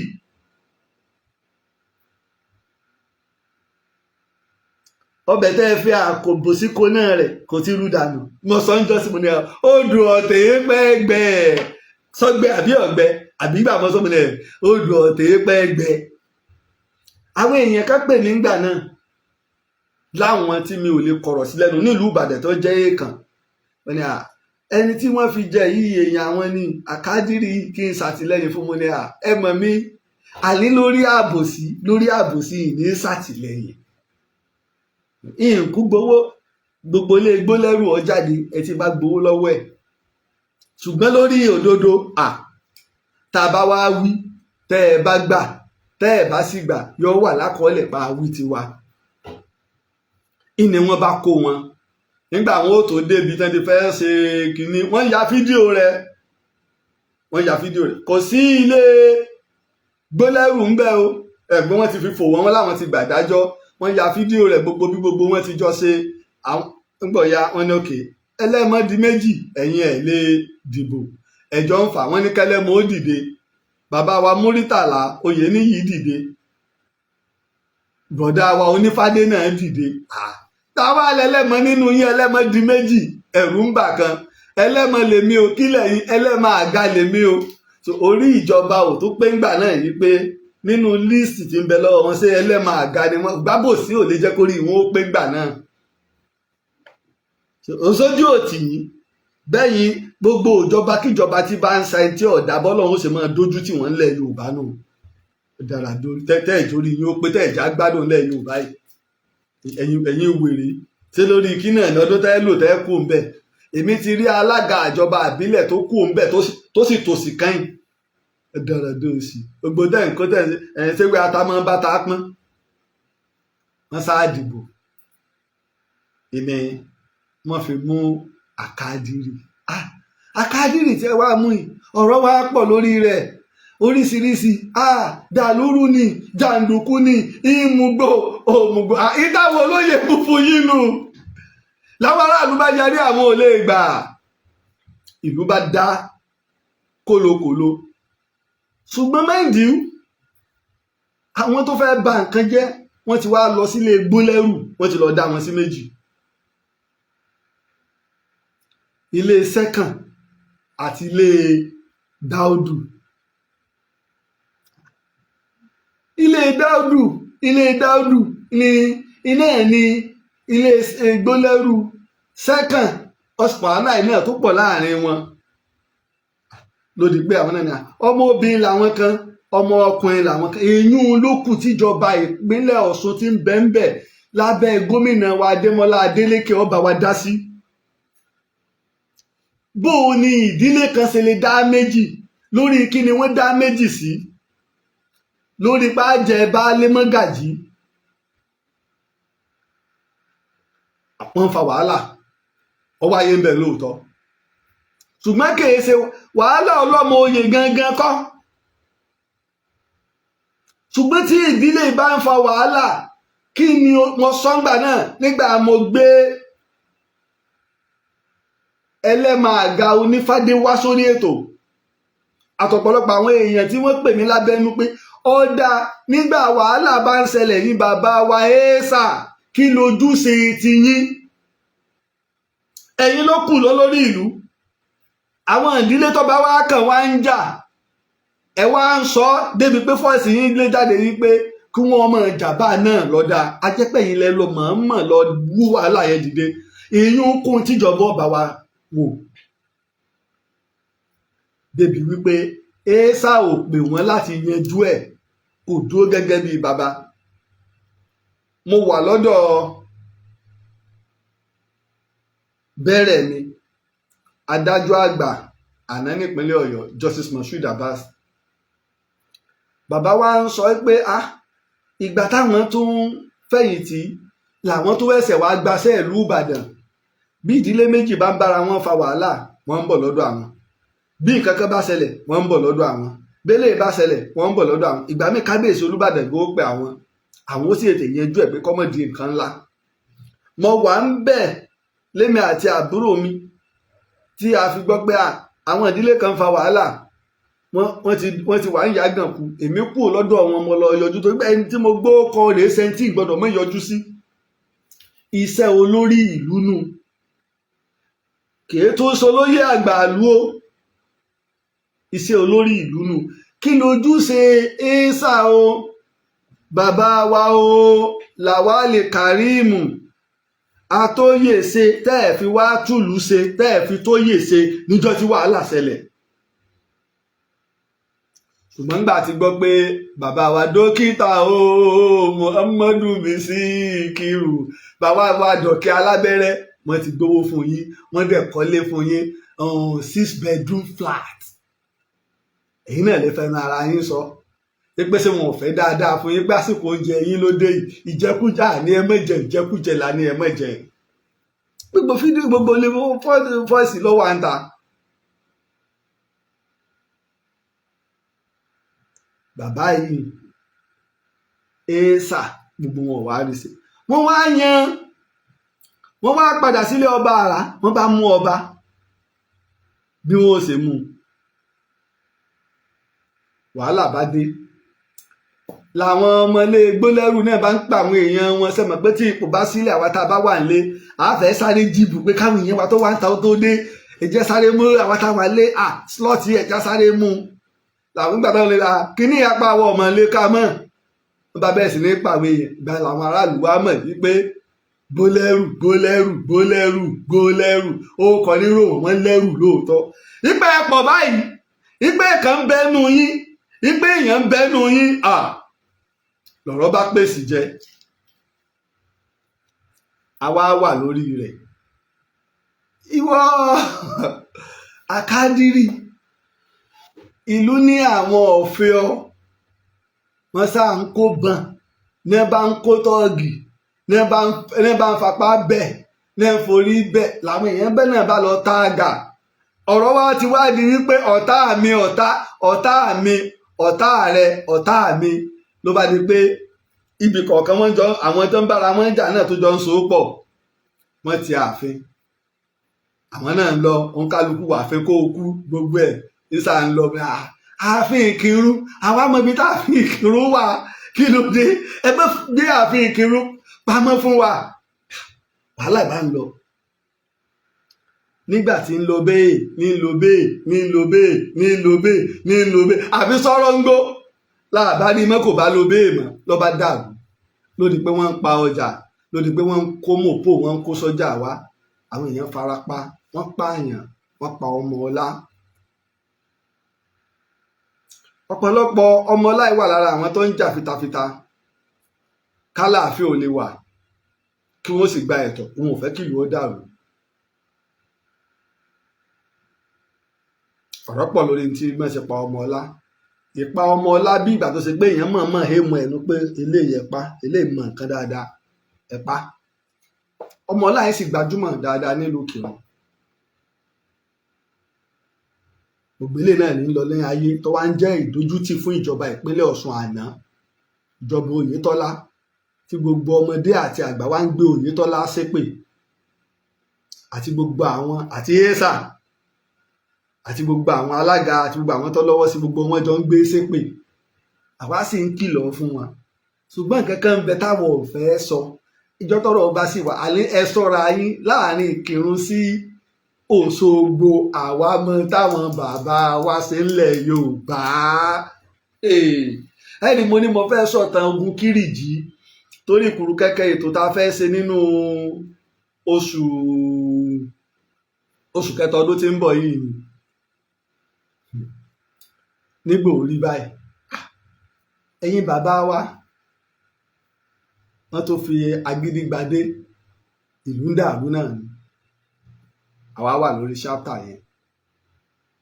Ọbẹ̀ tẹ́ ẹ fi àkòbòsí ko náà rẹ̀ kò ti rú dànù. Mo sọ ń jọ́sí, mo ní ó dùn ọ̀tẹ̀ pẹ́ẹ́gbẹ́ sọ́gbẹ́ àbí ọ̀gbẹ́ àbí gbà mọ́ sọ́mo ní ó dùn ọ̀tẹ̀ pẹ́ẹ́gbẹ́. Àwọn èèyàn ká pè nígbà náà láwọn tí mi ò lè kọ̀rọ̀ sí lẹ́nu nílùú Ìbàdàn tó jẹ́ èèkàn. Wọ́n ní à ẹni tí wọ́n fi jẹ yìí, èèyàn àwọn ní àkádìrí, kí n ṣàtìlẹ́yìn fún. Mo ní à ẹ mọ̀ mí, àní lórí àbòsí, lórí àbòsí ní ṣàtìlẹ́yìn ìǹkú gbowó gbogbo ilé gbólẹ́rù ọjáde ẹ ti bá gbowó lọ́wọ́ ẹ̀. Ṣùgbọ́n lórí òdodo, à tá a bá wá wí, tẹ́ ẹ bá gbà, tẹ́ ẹ bá sì gbà, yọ wà lákọọ́lẹ̀ pa wí tiwa. Ìní wọn bá kó wọn nígbà wọn ò tó débi tán ti fẹ́ ṣe kínní, wọ́n ya fídíò rẹ̀, wọ́n ya fídíò rẹ̀. Kò sí ilé gbólẹ́rù ń bẹ o. Ẹ̀gbọ́n wọn ti fi fò wọ́n láwọn ti gbàdájọ́. Wọ́n ya fídíò rẹ̀ gbogbo bí gbogbo wọn ti jọ ṣe. Àwọn ńgbọ̀ ya wọ́n ní òkè ẹlẹ́mọ́ di méjì, ẹ̀yin ẹ̀ lè dìbò, ẹ̀jọ̀ ń fà wọ́n ní kẹlẹ́mọ́ ó dìde. Bàbá wa Múrítàlá Oyèníyì dìde, bọ̀dá wa Onífádé náà dìde. Táwa lẹlẹ́mọ nínú yín? Ẹlẹ́mọ di méjì, ẹ̀rù ń bà kan. Ẹlẹ́mọ lèmi o, kílẹ̀ yín? Ẹlẹ́mọ àga lèmi o. So orí ìjọba ò tó pé ńgbà náà yìí pé nínú list tí ń bẹ lọ́wọ́ wọn, ṣé ẹlẹ́mọ àga ni wọ́n gbábòsí ò lè jẹ́ kó rí wọn ó pé ńgbà náà. Òṣojú òtì yìí bẹ́yìn gbogbo ìjọba kíjọba tí bá ń sa etí ọ̀dà bọ́lọ́hún ṣe máa dójú tì wọ́n ńlẹ̀ Yorùbá nù. Dára tẹ́ ìjórí yín ó pé tẹ́ ìjà gbádùn ńlẹ̀ Yorùbá yìí. Ẹ̀yin wèrè ṣé lórí kí náà ní ọdún tẹ́ lò tẹ́ kú ń bẹ̀. Èmi ti rí alága àjọba àbílẹ̀ tó kú ń bẹ̀ tó sì tòsí kẹ́yìn. Dára dóòsì gbogbo tẹ́ nǹkan tẹ́ ẹ̀ ṣé wí ata máa ń bá ta pọ́n. Wọ́n sáà dìbò ìní wọ́n fi mú àkádìrì. Ah, Akadiri tí ẹ wá mú yìí, ọ̀rọ̀ wa pọ̀ lórí rẹ̀ oríṣiríṣi. Ah, dàlúrú ni, jàǹdùkú ni, ìmùgbò òmùgbò. Ah, ìdáwọ̀ olóyè funfun yìí nù làwọn aráàlú bá yarí, àwọn ò lè gbà. Ìlú bá dá kólokòlo. Ṣùgbọ́n mind you, àwọn tó fẹ́ bà nǹkan jẹ́, wọ́n ti wá lọ sílé gbólẹ́rù, wọ́n ti lọ dá wọn sí méjì, ilé sẹ́kàn àti ilé dáúdù. Ilé dáúdù, ilé dáúdù ní iná ẹ̀ ní ilé gbólẹ́rù. Sẹ́kàn ọ̀sùpàánà náà tó pọ̀ láàrin wọn lódì pé àwọn náà ní ọmọ obìnrin làwọn kan, ọmọ ọkùnrin làwọn kan. Èyún ló kù tíjọba ìpínlẹ̀ Ọ̀ṣun ti ń bẹ ń bẹ̀ lábẹ́ gómìnà wa Adémọ́lá Adélékè ọba wa dá sí. Bó o ní ìdílé kan ṣe lè dá méjì? Lórí kí ni wọ́n dá méjì sí? Lórí pàjẹ́ baálé mọ́gàjí, wọ́n ń fa wàhálà. Ọwọ́ ayé ń bẹ lóòótọ́, ṣùgbọ́n kìí ṣe wàhálà ọlọ́mọ oyè gangan kọ́. Ṣùgbọ́n tí ìdílé bá ń fa wàhálà, kí ni mo sọ́ngbà náà nígbà mo gbé ẹlẹ́màága onífádé wá sórí ètò àtọ̀pọ̀lọpọ̀ àwọn èèyàn tí wọ́n pè mí lábẹ́nú pé ọ̀dà, nígbà wàhálà bá ń ṣẹlẹ̀ ní bàbá wa ẹ́ẹ́sà, kí lójúṣe ti yín? Ẹ̀yin ló kù lọ lórí ìlú. Àwọn ìdílé tó bá wá kàn wá ń jà, ẹ wá ń sọ débi pé fọ́ọ̀sì yín lé jáde wípé kí wọ́n mọ̀ jàmbá náà lọ́dà ajẹ́pẹ̀yìn lẹ lọ mọ̀ọ́mọ̀ lọ wú wàhálà yẹn dìde. Ìyún kún tíjọba ọba wa wò débi wípé ẹ́sà ò pè wọ́n láti yanjú ẹ̀, kò dúró gẹ́gẹ́ bíi bàbá. Mo wà lọ́dọ̀ bẹ̀rẹ̀ mi adájọ́ àgbà àná nípínlẹ̀ Ọ̀yọ́, Justice Moshood Abbas. Bàbá wa ń sọ pé ah, ìgbà táwọn tún fẹ̀yìntì làwọn tó ẹsẹ̀ wá gbaṣẹ́ ìlú Ìbàdàn. Bí ìdílé méjì bá ń bára wọn fa wàhálà, wọ́n ń bọ̀ lọ́dọ̀ àwọn. Bí nǹkan kan bá ṣẹlẹ̀, wọ́n ń bọ̀ lọ́dọ̀ àwọn. Bẹ́lẹ̀ bá ṣẹlẹ̀, wọ́n ń bọ̀ lọ́dọ̀ àwọn. Ìgbà míì, kábíyèsí Olúbàdàn gbó pé àwọn, àwọn ó sì tètè yanjú ẹ̀ pé kọ́mọ̀ di nǹkan ńlá. Mo wà ń bẹ̀ lémi àti àbúrò mi tí a fi gbọ́ pé àwọn ìdílé kan fa wàhálà, wọ́n ti wà ń yàgàn kú. Èmi kú lọ́dọ̀ wọn, mo lọ yọjú torí pé ẹni tí mo gbọ́ kọ rèé sẹ́ńtì gbọ́dọ̀ mọ́ yọjú sí. Iṣẹ́ olórí ìlú nù, kìí tó sọ lóyè àgbàlú o. Iṣẹ́ olórí ìlú nù. Kí lójúṣe ẹ́sà o, bàbá wa o, Làwálì Karíìmù Atóyèṣe, tẹ́ ẹ̀ fi wá túlù ṣe, tẹ́ ẹ̀ fi tóyè ṣe níjọ́ tí wàhálà ṣẹlẹ̀? Ṣùgbọ́n nígbà tí gbọ́ pé bàbá wa dókítà o, Muhammadu Bisikiru, bàbá wa dọ̀kẹ́ alábẹ́rẹ́, wọ́n ti gbowó fún yín, wọ́n dẹ̀ kọ́lé fún yín, 6 bedroom flat. Èyí náà lè fẹnu ara yín sọ pé ṣé wọn ò fẹ́ dáadáa fún yín? Pé àsìkò oúnjẹ yín ló dé yìí, ìjẹkújẹ àní ẹ má jẹ, ìjẹkújẹ là ní ẹ má jẹ. Gbogbo fídíò, gbogbo ilé fọ́ọ̀sì lọ́wọ́ à ń ta. Bàbá yìí èèṣà gbogbo wọn wá rí sí, wọ́n wá yan, wọ́n wá padà sílé ọba àrà, wọ́n bá mú ọba bí wọ́n ó ṣe mú un. Wàhálà bá dé làwọn ọmọlé gbólẹ́rù náà bá ń pa àwọn èèyàn wọn. Sẹ́mọ̀ pé tí ipò bá sílẹ̀, àwa tá a bá wà nílé, a fẹ́ sáré jíìpù pé káwọn èèyàn wa tó wá ń ta ó tó dé, ẹ̀jẹ̀ sáré mú àwa tá a wà lé à slọ́ọ̀tì, ẹ̀jẹ̀ sáré mú làwọn gbàgbọ́ lè ra kíní apá àwọn ọmọ ilé ká mọ̀. Wọ́n bá bẹ̀rẹ̀ sí ní pàwé yẹn gba làwọn aráàlú wa mọ̀ wípé gbólẹ́rù, gbólẹ́rù, gbólẹ́rù, gbólẹ́rù, ó kọ nírò wọ́n lẹ́rù lóòótọ́. Ìpẹ́ ẹ̀pọ̀ báyìí, ìpẹ́ kan ń bẹ́nu yín, ìpẹ́ èèyàn ń bẹ́nu yín à lọ̀rọ̀ bá pèsè jẹ. Àwa wà lórí rẹ̀. Ìwọ Akádírì, ìlú ní àwọn ọ̀fẹ́ ọ, wọ́n sá ń kó bọn ní bá ń kó tọ́ọ̀gì ní bá ń fapá bẹ̀ ní ń forí bẹ̀ làwọn èèyàn bẹ́ẹ̀ náà bá lọ táàgà. Ọ̀rọ̀ wa ti wá di wípé ọ̀tá mi, ọ̀tá, ọ̀tá mi, ọ̀tá rẹ, ọ̀tá mi, ló bá di pé ibì kọ̀ọ̀kan wọ́n jọ, àwọn tó ń bára wọn jà náà tó jọ ń so pọ̀, wọ́n ti ààfin, àwọn náà ń lọ, òǹkálukú wàáfin kó o kú, gbogbo ẹ̀ nísà ń lọ. Ààfin Ìkìrun, àwa mọ ibi tá ààfin Ìkìrun wà. Kí ló dé? Ẹ bá gbé ààfin Ìkìrun pamọ́ fún wa. Wàhálà ìbá ń lọ. Nígbà tí ń lọ bẹ́ẹ̀, ní ń lọ bẹ́ẹ̀, ní ń lọ bẹ́ẹ̀, ní ń lọ bẹ́ẹ̀, ní ń lọ bẹ́ẹ̀, àfi sọ̀rọ̀ ń gbó láàbá ní mọ́, kò bá lọ bẹ́ẹ̀ mọ́, ló bá dàrú. Lódì pé wọ́n ń pa ọjà, lódì pé wọ́n ń kó mòpó, wọ́n ń kó sọ́jà wá, àwọn èèyàn fara pa, wọ́n pààyàn, wọ́n pa ọmọ ọlá. Ọ̀pọ̀lọpọ̀ ọmọ ọlá yìí wà lára àwọn tó ń jà fitafita kálàáfíà ò lè wà, kí wọ́n sì gba ẹ̀tọ́. Wọn ò fẹ́ kí ìlú ó dàrú. Ọ̀rọ̀ pọ̀ lórí tí wọ́n ṣe pa ọmọ ọlá. Ìpa ọmọ ọlá, bí ìgbà tó ṣe pé èèyàn mọ̀ọ́mọ̀ hémọ̀ ẹnu pé eléyìí ẹ̀ pa, eléyìí mọ̀ nǹkan dáadáa ẹ̀ pa. Ọmọ ọlá yẹn sì gbajúmọ̀ dáadáa nílùú Ìkìrun. Gbogbo eléyìí náà ní lọ ní ayé tó wá ń jẹ́ ìdójútì fún ìjọba ìpínlẹ̀ Ọ̀ṣun àná, ìjọba Oyètọ́lá, tí gbogbo ọmọdé àti àgbà wá ń gbé Oyètọ́lá ṣépè, àti gbogbo àwọn àti ẹ́sà àti gbogbo àwọn alága àti gbogbo àwọn tó lọ́wọ́ sí, gbogbo wọn jọ ń gbé ṣépè. Àwa sì ń kìlọ̀ fún wọn, ṣùgbọ́n nǹkan kan ń bẹ táwọn ò fẹ́ sọ. Ìjọ tọ́rọ̀ ọba sì wà, àní ẹ ṣọ́ra yín láàrin Ìkìrun sí Òṣogbo. Àwa mọ táwọn bàbá wa ṣe ńlẹ̀ Yorùbá. Ẹni mo ní mo fẹ́ sọ̀tàn ogun Kírìjí torí kùrùkẹ́kẹ́ ètò tá a fẹ́ ṣe nínú oṣù kẹta ọdún tí ń bọ̀ yìí ni. Nígbò orí báyìí, ẹ̀yin bàbá wa, wọ́n tó fi agídí gbadé, ìlú ń dàrú náà ni. Àwa wà lórí ṣápítà yẹn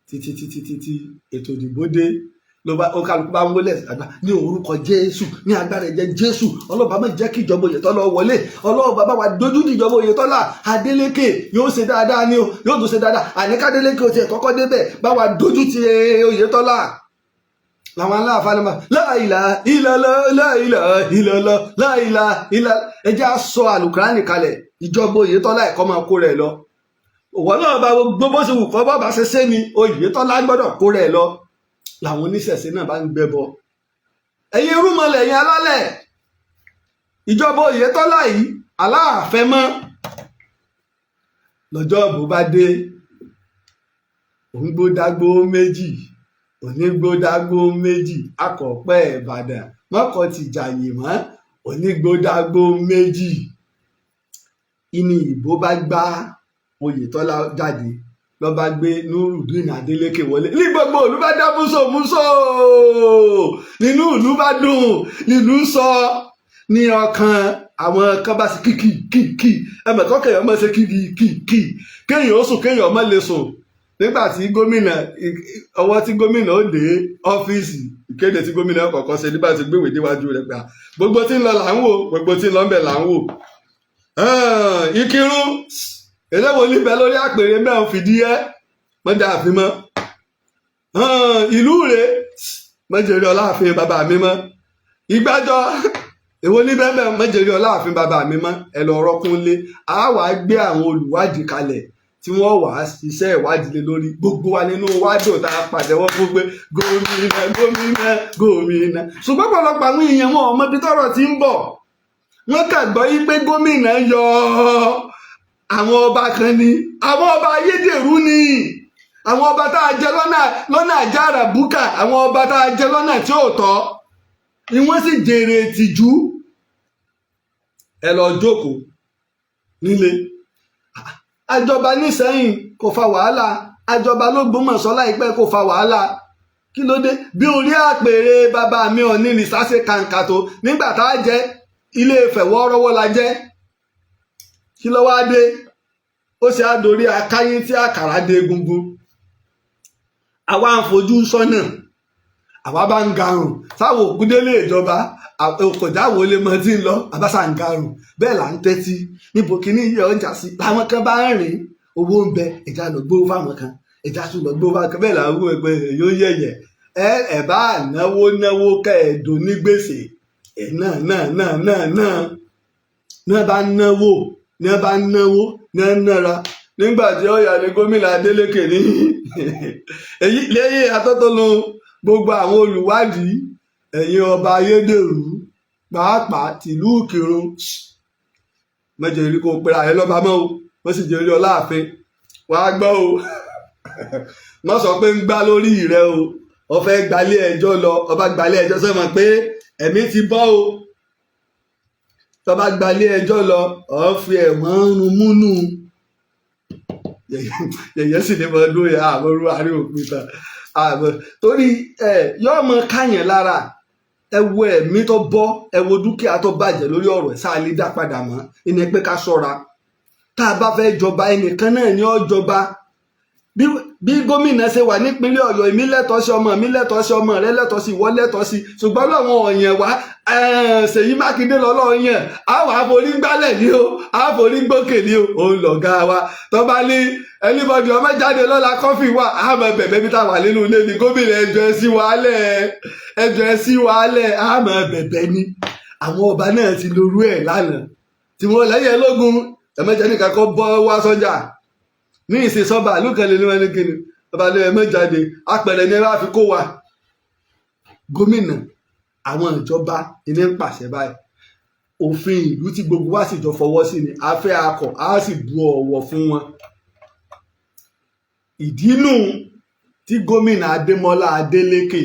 títí títí títí ètò ìdìbò dé, ló bá ó kálukú bá ń wọlé àgbà ní orúkọ Jésù, ní agbára ẹ̀jẹ̀ Jésù. Ọlọ́ba má jẹ́ kí ìjọba Oyètọ́lá wọlé. Ọlọ́ba bá wa dojú ní ìjọba Oyètọ́lá. Adélékè yóò ṣe dáadáa ni o, yóò tún ṣe dáadáa. Àní k'Adélékè ó tiẹ̀ kọ́kọ́ débẹ̀, bá wa dojú ti Oyètọ́lá. Làwọn aláàfáà náà láìlà ìlàlá, láìlà ìlàlá, láìlà ìlàlá. Ẹ jẹ́ á sọ àlùkùránì kalẹ̀, ìjọba Oyètọ́lá ẹ̀kọ́ máa kó rẹ̀ lọ. Òwò náà bá gbogbo bó ṣe wù kọ́ bá ṣe ṣe ni Oyètọ́lá gbọ́dọ̀ kó rẹ̀ lọ. Làwọn oníṣẹ̀ṣe náà bá ń gbẹ́bọ. Ẹ̀yin irúnmọlẹ̀, ẹ̀yin alálẹ̀, ìjọba Oyètọ́lá yìí aláàfẹ́ mọ́. Lọ́jọ́ ìbò bá dé, òǹgbódágbó méjì, onígbódágbó méjì, akọ̀pẹ́ Ìbàdàn mọ́kàn ti jàyè mọ́, onígbódágbó méjì. Ìní ìbò bá gbá Oyètọ́lá jáde, ló bá gbé Nurudeen Adeleke wọlé, ní gbogbo ìlú bá dá músòmúsò, nínú ìlú bá dùn, nílùú sọ ní ọkàn àwọn kan bá sí kìkì kìkì. Ẹmọ kan kéèyàn máa ṣe kìkì kìkì, kéèyàn ó sùn, kéèyàn má lè sùn. Nígbà tí gómìnà, ọwọ́ tí gómìnà ó dé ọ́fíìsì, ìkéde tí gómìnà kọ̀ọ̀kan ṣe nígbà tí gbéwèé déwájú rẹ̀ gbà, gbogbo tí ń lọ là ń wò, gbogbo tí ń lọ ń bẹ̀ là ń wò. Ìkírun eléwo níbẹ̀ lórí àpèrè mẹ́rin fìdí ẹ́ mọ́jà àfin mọ́. Ìlú rẹ̀ mọ́jẹ̀rí ọláàfin bàbá mi mọ́. Ìgbàjọ èwo níbẹ̀ mẹ́ mọ́jẹ̀rí ọláàfin bàbá mi mọ́. Ẹ lọ rọ́kúnlé, a wàá gbé àwọn olùwádìí kalẹ̀ tí wọ́n wàá ṣiṣẹ́ ìwádìí lé lórí. Gbogbo wa nínú wádùn tá a pàtẹ́wọ́ fún pé gómìnà, gómìnà, gómìnà. Ṣùgbọ́n pọ̀lọpọ̀ àwọn èèyàn wọn ò mọ ibi tọ́rọ̀ ti ń bọ̀. Wọ́n kàn gbọ́ yí pé gómìnà yọ àwọn ọba kan ni, àwọn ọba ayédèrú ni, àwọn ọba tá a jẹ lọ́nà àjàrà búkà, àwọn ọba tá a jẹ lọ́nà tí ò tọ́ ni, wọ́n sì jèrè ìtìjú. Ẹ lọ jókòó nílé. Àjọba nísẹ́yìn kò fa wàhálà, àjọba l'Ógbómọ̀ṣọ́ láìpẹ́ kò fa wàhálà. Kí ló dé? Bí orí àpèrè bàbá mi ò ní rìsáṣe kàǹkà tó nígbà tá a jẹ Ilé Ifẹ̀ wọ́ọ́rọ́wọ́ la jẹ́. Kí ló wá dé? Ó ṣe àdórí akáyín tí àkàrà dé egungun. Àwa ń fojú sọ́nà, àwa bá ń garùn sáwọn òkú délé ìjọba kọjá wo lè mọ tí ń lọ, àbáṣà ń garùn bẹ́ẹ̀ là ń tẹ́tí níbo kíní yẹ ọjà sí. Làwọn kan bá ń rìn, owó ń bẹ, ẹja lọ gbówó fáwọn kan. Ẹja tún lọ gbó bá bẹ́ẹ̀ là ń wò pé yóò yẹ̀yẹ̀. Ẹ ẹ bá náwó náwó kẹ́ẹ̀dùn ní gbèsè ẹ̀ náà náà náà náà náà náà bá náwó náà bá náwó náà nára. Nígbà tí ó yà ní gómìnà Adeleke ní èyí lẹ́yìn atótónu gbogbo àwọn olùwádìí, ẹ̀yin ọba ayédèrú, pàápàá tìlú Ìkìrun, mẹjọ ìrí kò pera ẹ lọ́ba mọ́ o, wọ́n sì jẹ́ orí ọláàfin. Wàá gbọ́ o, má sọ pé ń gbá lórí rẹ o. Ó fẹ́ gbalé ẹjọ́ lọ, ọba gbalé ẹjọ́ sọ́mọ pé ẹ̀mí ti bọ́ o. Tọba gbalé ẹjọ́ lọ, ọ̀ fi ẹ̀wọ̀n rún múnú yẹ̀yẹ́ sì ní mọ̀ lóye àwọn orú àárín òpin tán àmọ́ torí ẹ yóò mọ káyàn lára. Ẹ wo ẹ̀mí tó bọ́, ẹ wo dúkìá tó bàjẹ́ lórí ọ̀rọ̀ ẹ̀, sáà lè dá padà mọ́. Ìní pé ká ṣọ́ra tá a bá fẹ́ jọba, ẹnìkan náà ni ó jọba. Bí gómìnà ṣe wà nípínlẹ̀ Ọ̀yọ́, èmi lẹ́tọ̀ọ́ sí, ọmọ mi lẹ́tọ̀ọ́ sí, ọmọ rẹ lẹ́tọ̀ọ́ sí, ìwọ lẹ́tọ̀ọ́ sí, ṣùgbọ́n lọ́wọ́ ọ̀yàn wá Ṣèyí Mákindé lọ́lọ́ yàn á wà á forí gbálẹ̀ ní o, á forí gbókè ní o, òun lọ̀gá wa. Tó bá ní anybody ọmọ jáde lọ́la, kọ́fì wà á mọ bẹ̀bẹ̀ bí táwa nínú ilé ní gómìnà, ẹjọ́ ẹ sí wàhálẹ̀, ẹjọ́ ẹ sí wàhálẹ̀, á mọ bẹ̀bẹ̀ ni. Àwọn ọba náà ti lorú ẹ̀ lánàá tí wọ́n lẹ́yìn ẹlógún ẹ̀mẹ́jẹ nìkan kọ́ bọ́ wá sọ́jà ní ìsìn sọba àlùkànlẹ̀ ní wọn ní kíni ọba ní ẹmẹ jáde, apẹ̀rẹ̀ ní ẹ bá fi kó wa. Gómìnà, àwọn ìjọba ilé ń pàṣẹ báyìí, òfin ìlú tí gbogbo wa sì jọ fọwọ́ sí ni a fẹ́ akọ̀, a sì bu ọ̀wọ̀ fún wọn. Ìdínú tí gómìnà Adémọ́lá Adélékè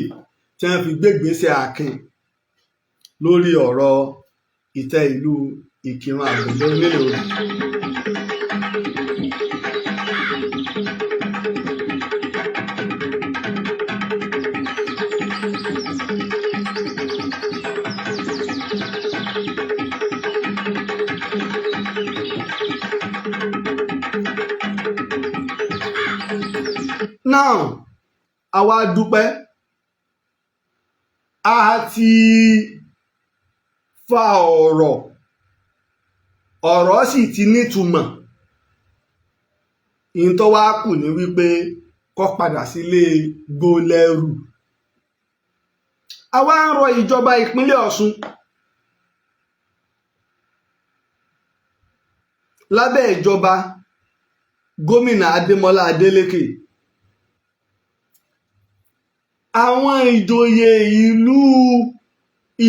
tí wọ́n fi gbégbèsè akin lórí ọ̀rọ̀ ìtẹ́ ìlú Ìkìrun Àgbọ̀dọ̀ nílẹ̀ Odò. Now, àwa dúpẹ́, a ti fa ọ̀rọ̀, ọ̀rọ̀ sì ti nítumọ̀. Ìyẹn tó wá kù ní wípé kó padà sílé gbólẹ́rù. Àwa ń rọ ìjọba ìpínlẹ̀ Ọ̀ṣun lábẹ́ ìjọba gómìnà Adémọ́lá Adélékè, àwọn ìjòyè ìlú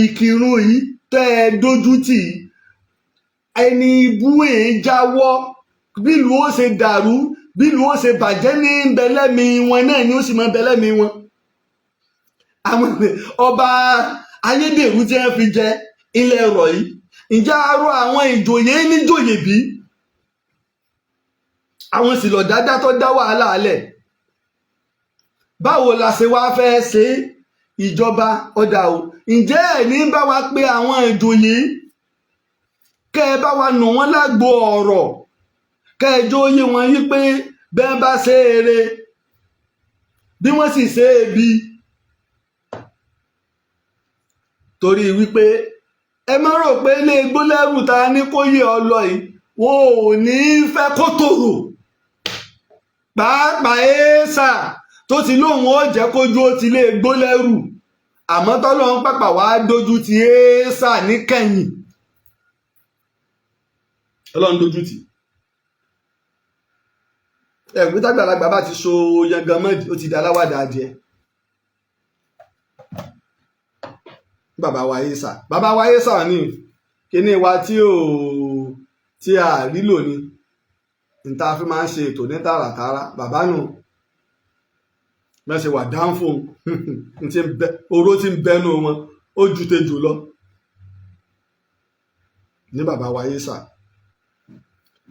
Ìkìrun yìí tẹ́ ẹ dójú tì, ẹni ibú èé jáwọ́. Bílùú ó ṣe dàrú, bílùú ó ṣe bàjẹ́ ní bẹlẹ́mi wọn náà ni ó sì mọ bẹlẹ́mi wọn. Àwọn ọba ayédèrú tí wọ́n fi jẹ ilẹ̀ ẹ̀rọ yìí, ǹjẹ́ arọ àwọn ìjòyè níjòyè bí? Àwọn sì lọ dáadáa tó dá wàhálà alẹ̀. Báwo la ṣe wá fẹ́ ṣe ìjọba ọ̀dà o? Ǹjẹ́ ẹ̀ ní bá wa pé àwọn ìjòyè, kẹ́ ẹ bá wa nù wọ́n lágbo ọ̀rọ̀, kẹ́ ẹ jó yé wọn yí pé bẹ́ẹ̀ bá ṣe eré, bí wọ́n sì ṣe é bí, torí wípé ẹ má rò pé ilé gbólẹ́rù ta ní kó yé ọ lọ yìí, wọn ò ní fẹ́ kó tòrò, pàápàá èèṣà tó ti lóun ó jẹ́ kójú ó ti lé gbólẹ́rù, àmọ́ tọ́lọ́run pàpà wá dójú ti èèṣà níkẹyìn. Ọlọ́run dójú tì ẹ̀gbẹ́ tágbàlagbà bá ti so yangan mọ́dì, ó ti di aláwàdà adìẹ. Bàbá wa èèṣà, bàbá wa èèṣà ní kíní wa tí ò tí a rí lò ní níta fi máa ń ṣe ètò ní tààràtààrà. Bàbá nù bẹ́ẹ̀ ṣe wà dáńfò, oró tí ń bẹnu wọn ó ju tejò lọ ní bàbá wa èèṣà.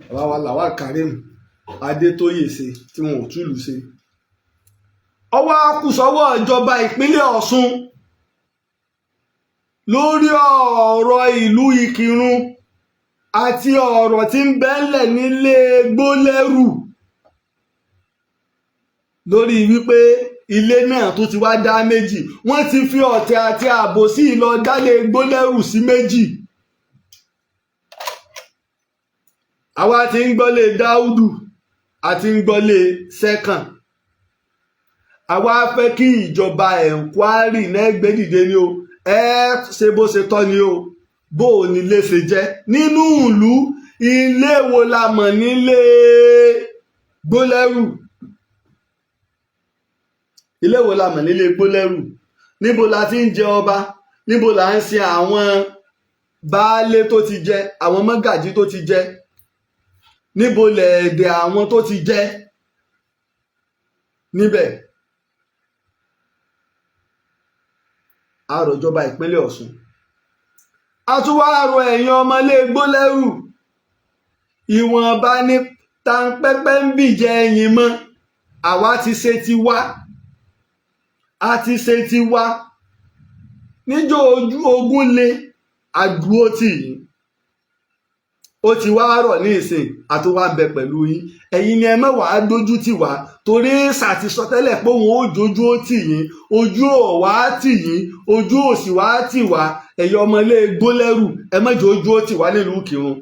Bàbá wa Lawal Karim Adétóyè ṣe tí wọn ò túlù ṣe. Ọwọ́ akùsọ́wọ́ ìjọba ìpínlẹ̀ Ọ̀ṣun lórí ọ̀rọ̀ ìlú Ìkìrun àti ọ̀rọ̀ tí ń bẹ́ńlẹ̀ nílé gbólẹ́rù, lórí wípé ilé náà tó ti wá dá méjì, wọ́n ti fi ọ̀tẹ̀ àti àbòsí lọ dálé gbólẹ́rù sí méjì. Àwa ti ń gbọ́lé Dáúdù àti ń gbọ́lé Sẹ́kàn. Àwa fẹ́ kí ìjọba enquiry náà gbé dìde ni o. Ẹ ṣe bó ṣe tọ́ ni o. Bó o ní lè ṣe jẹ́ nínú ìlú, ilé wo la mọ̀ nílé Gbólẹ́rù? Ilé wo la mọ̀ nílé Gbólẹ́rù? Níbo la ti ń jẹ ọba? Níbo la ń sin àwọn baálé tó ti jẹ, àwọn mọ́gàjí tó ti jẹ? Níbo lẹ̀ẹ̀dẹ̀ àwọn tó ti jẹ níbẹ̀? A rọ̀ ìjọba ìpínlẹ̀ Ọ̀ṣun, a tún wá rọ ẹ̀yin ọmọlé Gbólẹ́rù. Ìwọ̀nba ní tanpẹ́pẹ́ ń bìjẹ́ ẹ̀yìn mọ́. Àwa ti ṣe ti wá, a ti ṣe ti wá níjọ́ ojú ogun le, àdúró tì yín. Ó ti wá rọ̀ ní ìsìn, àtúwá ń bẹ pẹ̀lú yín. Ẹ̀yin ni ẹ mẹ́wàá dójú tì wá, torí ṣàti sọ tẹ́lẹ̀ pé òun ó dojú ó tì yín. Ojú ò wá tì yín, ojú ò sì wá tì wá. Ẹ̀yin ọmọlé Gbólẹ́rù, ẹ má jẹ́ ojú ó tì wá nílùú Ìkìrun.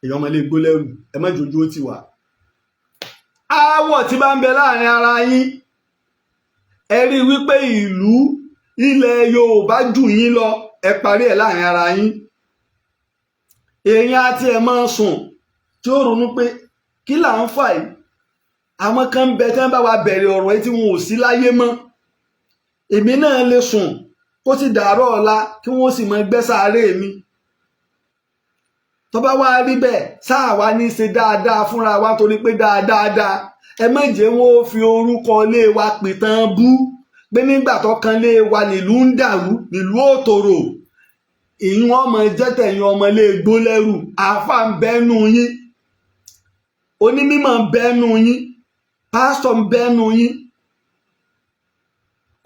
Ẹ̀yin ọmọlé Gbólẹ́rù, ẹ má jẹ́ ojú ó tì wá. Aáwọ̀ tí bá ń bẹ láàrin ara yín, ẹ rí i wípé ìlú ilẹ̀ Yorùbá jù yín lọ, ẹ parí ẹ̀ láàrin ara yín. Èèyàn àti ẹ̀ máa sùn tí ó ronú pé kí là ń fà yìí. Àwọn kan ń bẹ tí wọ́n bá wa bẹ̀rẹ̀ ọ̀rọ̀ yìí tí wọn ò sí láyé mọ́. Èmi náà lè sùn kó sì dàárọ̀ ọ̀la kí wọ́n sì máa gbẹ́ sáré mi. Tó bá wá rí bẹ́ẹ̀, sáà wá ní í ṣe dáadáa fúnra wa, torí pé dáadáa dáa. Ẹ má jẹ́ wọn ó fi orúkọ ilé wa pìtàn bú pé nígbà tó kan lé wa nílùú ń dàrú, nílùú òtòrò. Ìyún ọmọ jẹ́tẹ̀yìn ọmọ ilé Gbólẹ́rù. Àáfàá ń bẹ́nu yín, onímọ̀ ń bẹ́nu yín, pásítọ̀ ń bẹ́nu yín,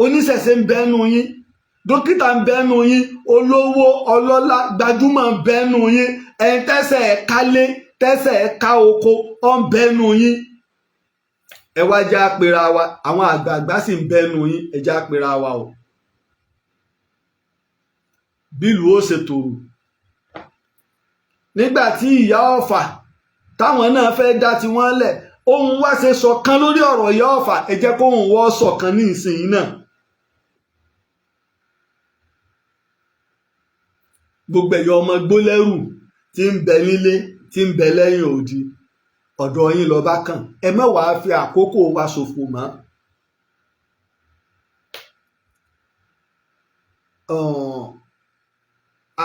oníṣẹ̀ṣe ń bẹ́nu yín, dókítà ń bẹ́nu yín, olówó ọlọ́lá gbajúmọ̀ ń bẹ́nu yín, ẹ̀yin tẹ́sẹ̀ ẹ̀ kálé, tẹ́sẹ̀ ẹ̀ ká oko ọ̀ ń bẹ́nu yín. Ẹ wá já pera wa. Àwọn àgbààgbà sì ń bẹ́nu yín. Ẹ já pera wa o, bílùú ó ṣe tòrò. Nígbà tí ìyá Ọ̀fà táwọn náà fẹ́ dá tiwọn lẹ̀, ohun wá ṣe ṣọ̀kan lórí ọ̀rọ̀ ìyá Ọ̀fà. Ẹ jẹ́ kóhun wọ́ ṣọ̀kan ní ìsinyìí náà. Gbogbo ẹ̀yọ́ ọmọ Gbólẹ́rù tí ń bẹ nílé, tí ń bẹ lẹ́yìn odi, ọ̀dọ̀ yín lọ bá kàn. Ẹ má wàá fi àkókò wa ṣòfò mọ́.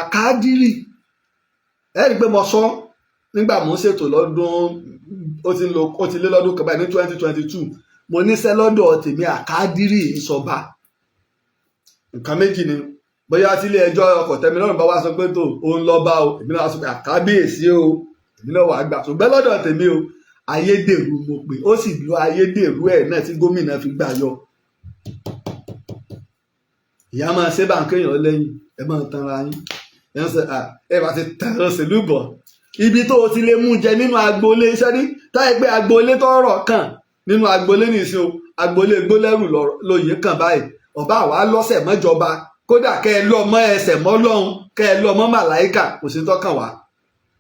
Àkádìrì, ẹ rí i pé mo sọ nígbà mò ń ṣètò lọ́dún, ó ti ń lo, ó ti lé lọ́dún kan báyìí, ní 2022, mo níṣẹ́ lọ́dọ̀ tèmi. Àkádìrì ìsọba nǹkan méjì ni. Bóyá tí ilé ẹjọ́ ọkọ̀ tẹ́mi lọ́rùn bá wá sọ pé tó òun lọ bá o, èmi náà sọ pé àkábíyèsí o, èmi náà wàá gbà. Ṣùgbọ́n lọ́dọ̀ tèmi o, ayédèrú mo pè ó, sì lo ayédèrú ẹ̀ náà tí gómìnà fi gbà yọ. Ìyá máa ṣe bá ń kéèyàn lẹ́yìn, ẹ máa tanra yín. Ẹ ń sọ ẹ bá ti tàn òṣèlú bọ̀, ibi tó o ti lè mú jẹ nínú agboolé iṣẹ́ ní táyé pé agboolé tó rọ̀ kàn nínú agboolé nìṣó, agboolé Gbólẹ́rù lóye kàn báyìí. Ọba àwa lọ́sẹ̀ mọ́jọba, kódà kẹ́ ẹ lọ mọ́ ẹsẹ̀ mọ́ lọ́hùn, kẹ́ ẹ lọ mọ́ màláìkà, kò sí tọ́kàn wá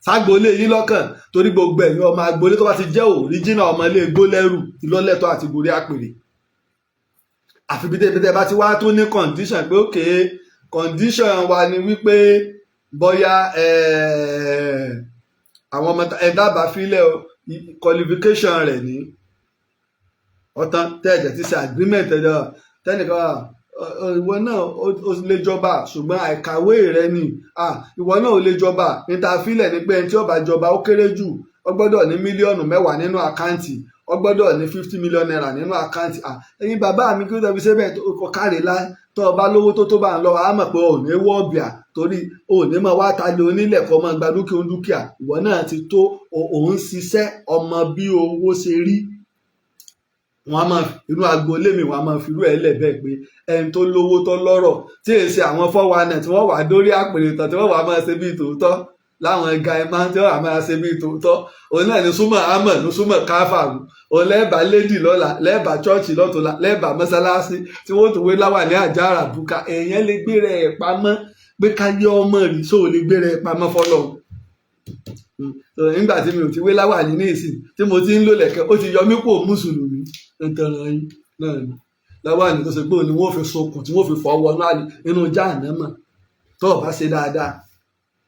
ságboolé yín lọ́kàn, torí gbogbo ẹ̀yin ọmọ agboolé tó bá ti jẹ́ òríjínà ọmọ ilé Gbólẹ́rù ìlọ́lẹ́tọ̀ àti gorí àpèrè. Àfi bí tẹ́bí tẹ́ bá ti wá tó ní condition pé òkè condition wa ni wípé bóyá àwọn ọmọ ẹ dábàá fílẹ̀ o, qualification rẹ̀ ní ọ̀tán tẹ́ẹ̀jẹ̀ ti ṣe agreement ẹ̀jọ̀ tẹ́nìkan. Ìwọ náà ó lè jọba, ṣùgbọ́n àìkàwé rẹ ni. Ìwọ náà ò lè jọba níta fílẹ̀ ní pé ẹni tí ó bá jọba, ó kéré jù, ó gbọ́dọ̀ ní 10 mílíọ̀nù nínú account, ó gbọ́dọ̀ ní 50 million naira nínú account. Ẹ̀yin bàbá mi, kí ló tẹ́ fi ṣe bẹ́ẹ̀? Kọ káre lá. Tó o bá lówó tó bá ń lọ, á mọ̀ pé ò ní wọ́ ọ̀bìà, torí ò ní máa wá ta lé onílẹ̀ kọ́ máa gba dúkìá dúkìá. Ìwọ náà ti tó òun ṣiṣẹ́ ọmọ bí owó ṣe rí. Wọn a máa inú agboolé mi, wọn a máa firú ẹ̀ lẹ̀ bẹ́ẹ̀ pé ẹni tó lówó tó lọ́rọ̀, tí èsì ṣe àwọn 419 tí wọ́n wà dórí àpèrè tán, tí wọ́n wà máa ṣe bíi tòótọ́ láwọn ẹga ẹ máa tí wọ́n wà máa ṣe bíi tòótọ́. Òun náà ní súnmọ́ àmọ̀ ní súnmọ́ káfàrú. Òun lẹ́ẹ̀bà lédì lọ́la, lẹ́ẹ̀bà chọ́ọ̀chì lọ́tọ̀la, lẹ́ẹ̀bà mọ́sálásí tí wọ́n tó wé láwà ní àjàrà bùkà. Èèyàn lè gbéra ẹ̀ pamọ́ pé ká yé ọmọ rí sóò lè gbéra ẹ̀ pamọ́ fọlọ́run. Nígbà tí mi ò ti wé láwà ní ìsìn tí mo ti ń lò lẹ̀kẹ́, ó ti yọ mí kó mùsùlùmí. Ń tẹran yín náà ni láwàní tó ṣe pé òun ni wọ́n fi sokùn tí wọ́n fi fọ́ wọnú nínú jáànámà tó o bá ṣe dáadáa.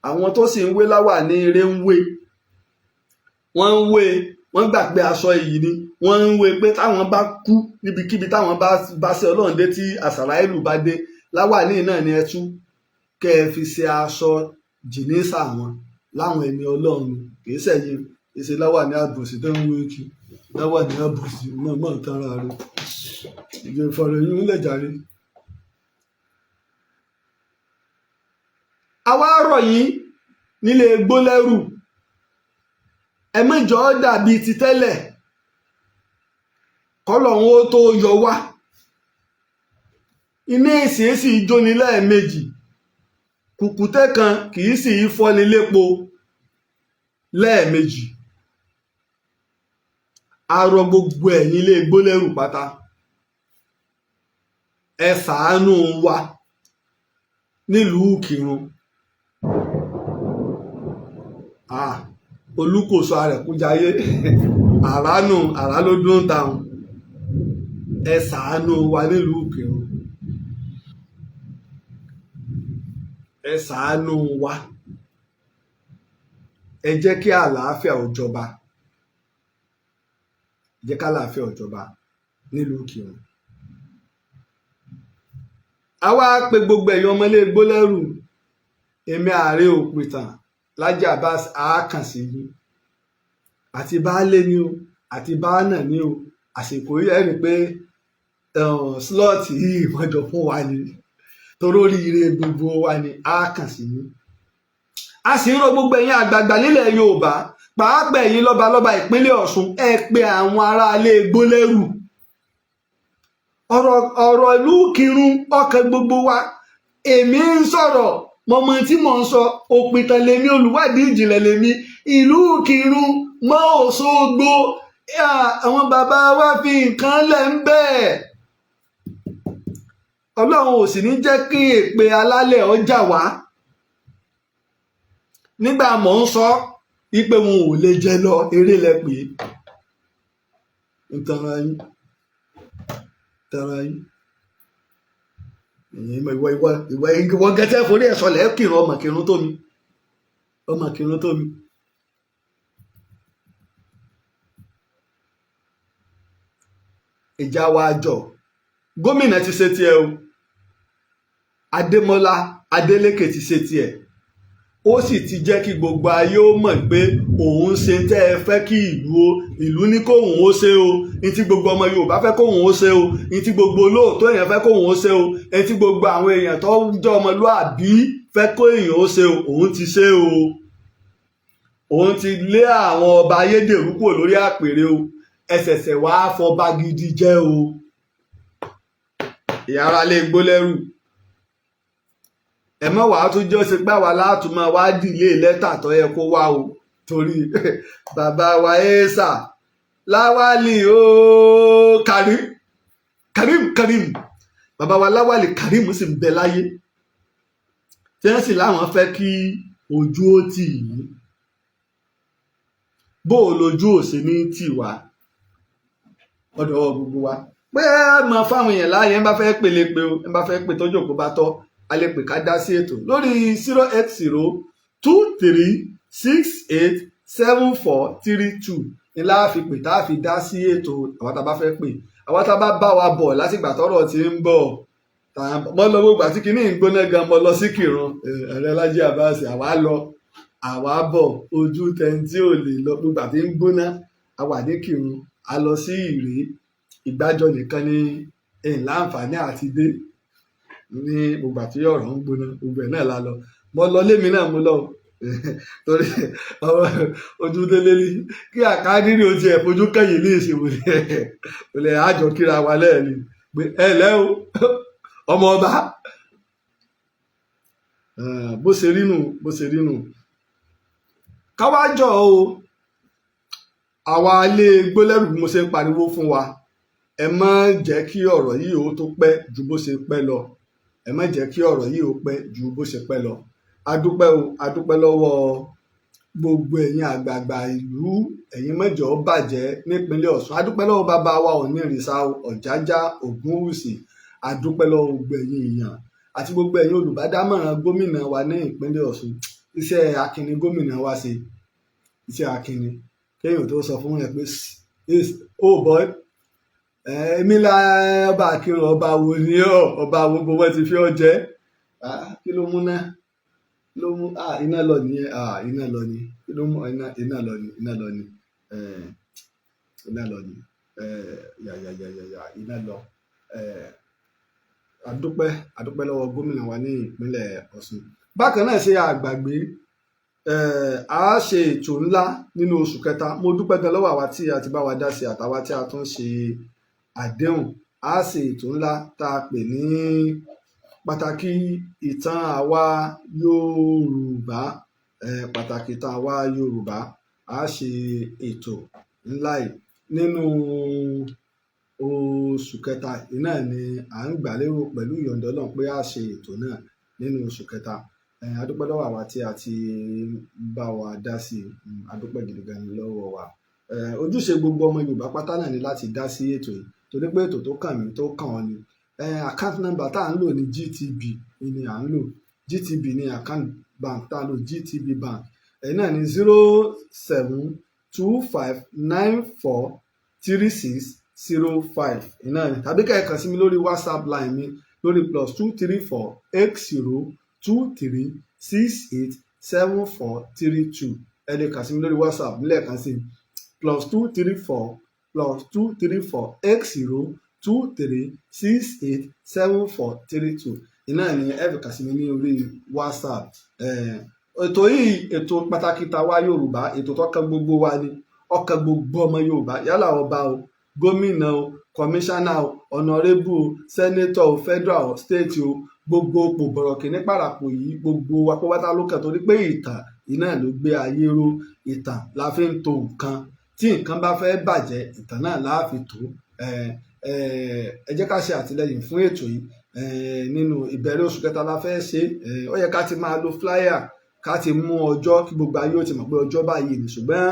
Àwọn tó sì ń wé láwàní eré ń wé, wọ́n ń wé, wọ́n gbà pé aṣọ iyì ni wọ́n ń wé, pé táwọn bá kú níbikíbi, táwọn bá ṣe Ọlọ́run dé, tí àsàráìlú bá dé, láwàní náà ni ẹ tú kẹ́ ẹ fi ṣe aṣọ jìnnìṣà wọn láwọn ẹni Ọlọ́run. Kì í ṣẹ̀yìn, kì í ṣe láwàní àbòsí tó ń wé kí láwàní àbòsí mọ̀ mọ̀ tán ara rẹ̀ ìjọ ìfọ̀rọ̀ yín lẹ̀ jàre. Àwa rọ̀ yín nílé Gbólẹ́rù, ẹ mẹ́jọ dàbí ti tẹ́lẹ̀ kọ́lọ́hún ó tó yọ wá. Iná èsì sì jóni lẹ́ẹ̀mejì, kùkùté kan kì í sì í fọ́ni lépo lẹ́ẹ̀mejì. A rọ gbogbo ẹ̀yin ilé Gbólẹ́rù pátá, ẹ ṣàánú wa nílùú Ìkìrun. Olúkòso Arẹ̀kúnjayé àránù àrá ló dún táwọn. Ẹ ṣàánú wa nílùú Ìkìrun, ẹ ṣàánú wa, ẹ jẹ́ kí àlàáfíà ó jọba, ẹ jẹ́ kí àlàáfíà ó jọba nílùú Ìkìrun. A wá pe gbogbo ẹ̀yin ọmọlé Gbólẹ́rù, èmi ààrẹ òpìtàn Lájí Abbas àákàn sí yín, àti baálé ni o, àti baánà ni o. Àsìkò yìí ẹ rí i pé slọ́ọ̀tì yìí wọ́n jọ fún wa ni, torí oríire gbogbo wa ni. Àákàn sí yín. A sì ń rọ gbogbo ẹ̀yin àgbààgbà nílẹ̀ Yorùbá, pàápàá ẹ̀yin lọ́balọ́ba ìpínlẹ̀ Ọ̀ṣun, ẹ pe àwọn aráalé Gbólẹ́rù. Ọ̀rọ̀ ìlú Ìkìrun ọkàn gbogbo wa. Èmi ń sọ̀rọ̀, mọ̀mọ́ tí mò ń sọ, òpìtàn lèmi, olùwádìí ìjìnlẹ̀ lèmi. Ìlú Ìkìrun mọ́ Òṣogbo, àwọn bàbá wa fi nǹkan lẹ̀ ń bẹ́ẹ̀. Ọlọ́run ò sì ní jẹ́ kí èpè alálẹ̀ ọjà wá. Nígbà mò ń sọ wípé wọn ò lè jẹ lọ, eré lẹ pè é. Ń tanra yín, tanra yín. Ìwọ ìwọ ìwọ ìwọ gẹ́tẹ́ forí ẹ̀ sọlẹ̀ kírun, ọmọ kírun tó mi, ọmọ kírun tó mi. Ìjà wa jọ, gómìnà ti ṣe tiẹ̀ o, Adémọ́lá Adélékè ti ṣe tiẹ̀, ó sì ti jẹ́ kí gbogbo ayé ó mọ̀ pé òun ṣe tẹ́ ẹ fẹ́ kí ìlú ó ìlú ní kóun ó ṣe o, ní tí gbogbo ọmọ Yorùbá fẹ́ kóun ó ṣe o, ní tí gbogbo olóòótọ́ èèyàn fẹ́ kóun ó ṣe o, ní tí gbogbo àwọn èèyàn tó jẹ́ ọmọlúàbí fẹ́ kó èèyàn ó ṣe o, òun ti ṣe o. Òun ti lé àwọn ọba ayédèrú kúrò lórí àpèrè o, ẹsẹ̀sẹ̀ wàá fọba gidi jẹ́ o. Ìyá ara lè Gbólẹ́rù, ẹ mọ̀ wàá tún jọ́ ṣe pé àwa látún máa wá dìlé lẹ́tà tó yẹ kó wá o, torí bàbá wa ẹ́sà Láwálì o, Karim Karim Karim, bàbá wa Láwálì Karim sì ń bẹ láyé, tí wọ́n sì láwọn fẹ́ kí ojú ó tì yín. Bó o lójú ò ṣe ní tì wá, ọ̀dọ̀ gbogbo wa pé ẹ mọ fáwọn èèyàn láàyè. Ẹ bá fẹ́ pè lè pè o, ẹ bá fẹ́ pè tọ́jú òkú bá tọ́, a lè pè ká dá sí ètò lórí 08023687432 ní láàfin pè tá a fi dá sí ètò. Àwọn tá a bá fẹ́ pè, àwọn tá a bá bá wa bọ̀ látìgbà tọ́rọ̀ ti ń bọ̀, mo lọ gbogbo àti kínní ìgbóná gan, mo lọ sí Kìrun, ààrẹ Lájí Abbas, àwa lọ àwa bọ̀, ojú tẹ̀ǹtì ò lè lọ gbogbo àti ń gbóná. A wà ní Kìrun, a lọ sí Ìrè, Ìgbàjọ nìkan ní ẹ̀yìn láǹfààní àti dé ní gbogbo àti ọ̀rọ̀ ń gbóná, gbogbo ẹ̀ náà la lọ. Mo lọ lémi náà, mo lọ torí ojú délé ní kí àkádìrí o tiẹ̀ fojú kẹ́yìn ní ìsìnkú lè àjọ kíra wa lẹ́ẹ̀ni pé ẹ lẹ́ o, ọmọ ọba. Bó ṣe rí nù, bó ṣe rí nù. Káwájọ o, àwa ilé Gbólẹ́rù, bí mo ṣe ń pariwo fún wa, ẹ má jẹ́ kí ọ̀rọ̀ yìí ó tó pẹ́ ju bó ṣe pẹ́ lọ, ẹ má jẹ́ kí ọ̀rọ̀ yìí ó pẹ́ ju bó ṣe pẹ́ lọ. A dúpẹ́ o, a dúpẹ́ lọ́wọ́ Gbogbo ẹ̀yin àgbààgbà ìlú, ẹ̀yin mẹ́jọ bàjẹ́ nípínlẹ̀ Ọ̀ṣun, adúpẹ́ lọ́wọ́ bàbá wa Ọ̀nìrìsà Ọ̀jájá Ògúnwùsì. Adúpẹ́ lọ́wọ́ gbogbo ẹ̀yin èèyàn àti gbogbo ẹ̀yin olùbádámọ̀ràn gómìnà wa ní ìpínlẹ̀ Ọ̀ṣun. Iṣẹ́ akínni gómìnà wa ṣe, iṣẹ́ akínni. Kéèyàn tó sọ fún ẹ pé, "Oh boy, èmi la ọba Akírun." Ọba wo ni ọ? Ọba wo? Gbogbo ẹ ti fi ọ jẹ. Kí ló mú náà? Kí ló mú iná lọ nìyẹn? Iná lọ ni. Kí ló mú iná? Iná lọ ni, iná lọ ni, iná lọ ni. Yà yà yà yà yà, iná lọ. Adúpẹ́, adúpẹ́ lọ́wọ́ gómìnà wa ní ìpínlẹ̀ Ọ̀ṣun. Bákan náà, ṣe àgbàgbé, a ṣe ètò ńlá nínú oṣù kẹta. Mo dúpẹ́ gan lọ́wọ́ àwa tí a ti bá wa dá sí àtàwa tí a tún ṣe àdéhùn. A ṣe ètò ńlá tá a pè ní pàtàkì ìtàn àwa Yorùbá, pàtàkì ìtàn àwa Yorùbá. A ṣe ètò ńlá yìí nínú oṣù kẹta. Iná ni à ń gbà lérò pẹ̀lú ìyọ̀ǹda Ọlọ́run pé a ṣe ètò náà nínú oṣù kẹta. A dúpẹ́ lọ́wọ́ àwa tí a ti bá wa dá sí i. A dúpẹ́ gidi gan ni lọ́wọ́ wa. Ojúṣe gbogbo ọmọ Yorùbá pátá náà ni láti dá sí ètò yìí, torí pé ètò tó kàn mí tó kàn ọ́ ni. Account number tá à ń lò ní GTB ni à ń lò. GTB ní account bank tá à ń lò, GTB Bank. Ẹ̀yin náà ní 0725943605 iná ni, tàbí ká ẹ kàn sí mi lórí WhatsApp line mi lórí +234 8023687432. Ẹ lè kàn sí mi lórí WhatsApp lẹ́ẹ̀kan sí, +234 +234 8023687432. Iná ni ẹ fi kàn sí mi ní orí WhatsApp. Ètò yìí, ètò pàtàkì tàwa Yorùbá, ètò tó kan gbogbo wa ni, ọkàn gbogbo ọmọ Yorùbá, yálà ọba o, gómìnà o, kọmíṣánná o, honourable o, senator o, federal o, state o, gbogbo òpò bọ̀rọ̀kìnní pàràpọ̀ yìí, gbogbo wa pátá ló kàn, torí pé ìtàn iná ló gbé ayé ró. Ìtàn la fi ń to nǹkan. Tí nǹkan bá fẹ́ bàjẹ́, ìtàn náà la fi tó. Ẹ jẹ́ ká ṣe àtìlẹ́yìn fún ètò yìí. Nínú ìbẹ̀rẹ̀ oṣù kẹta la fẹ́ ṣe. Ó yẹ ká ti máa lo flyer, ká ti mú ọjọ́ kí gbogbo ayé ó ti mọ̀ pé ọjọ́ báyìí ni. Ṣùgbọ́n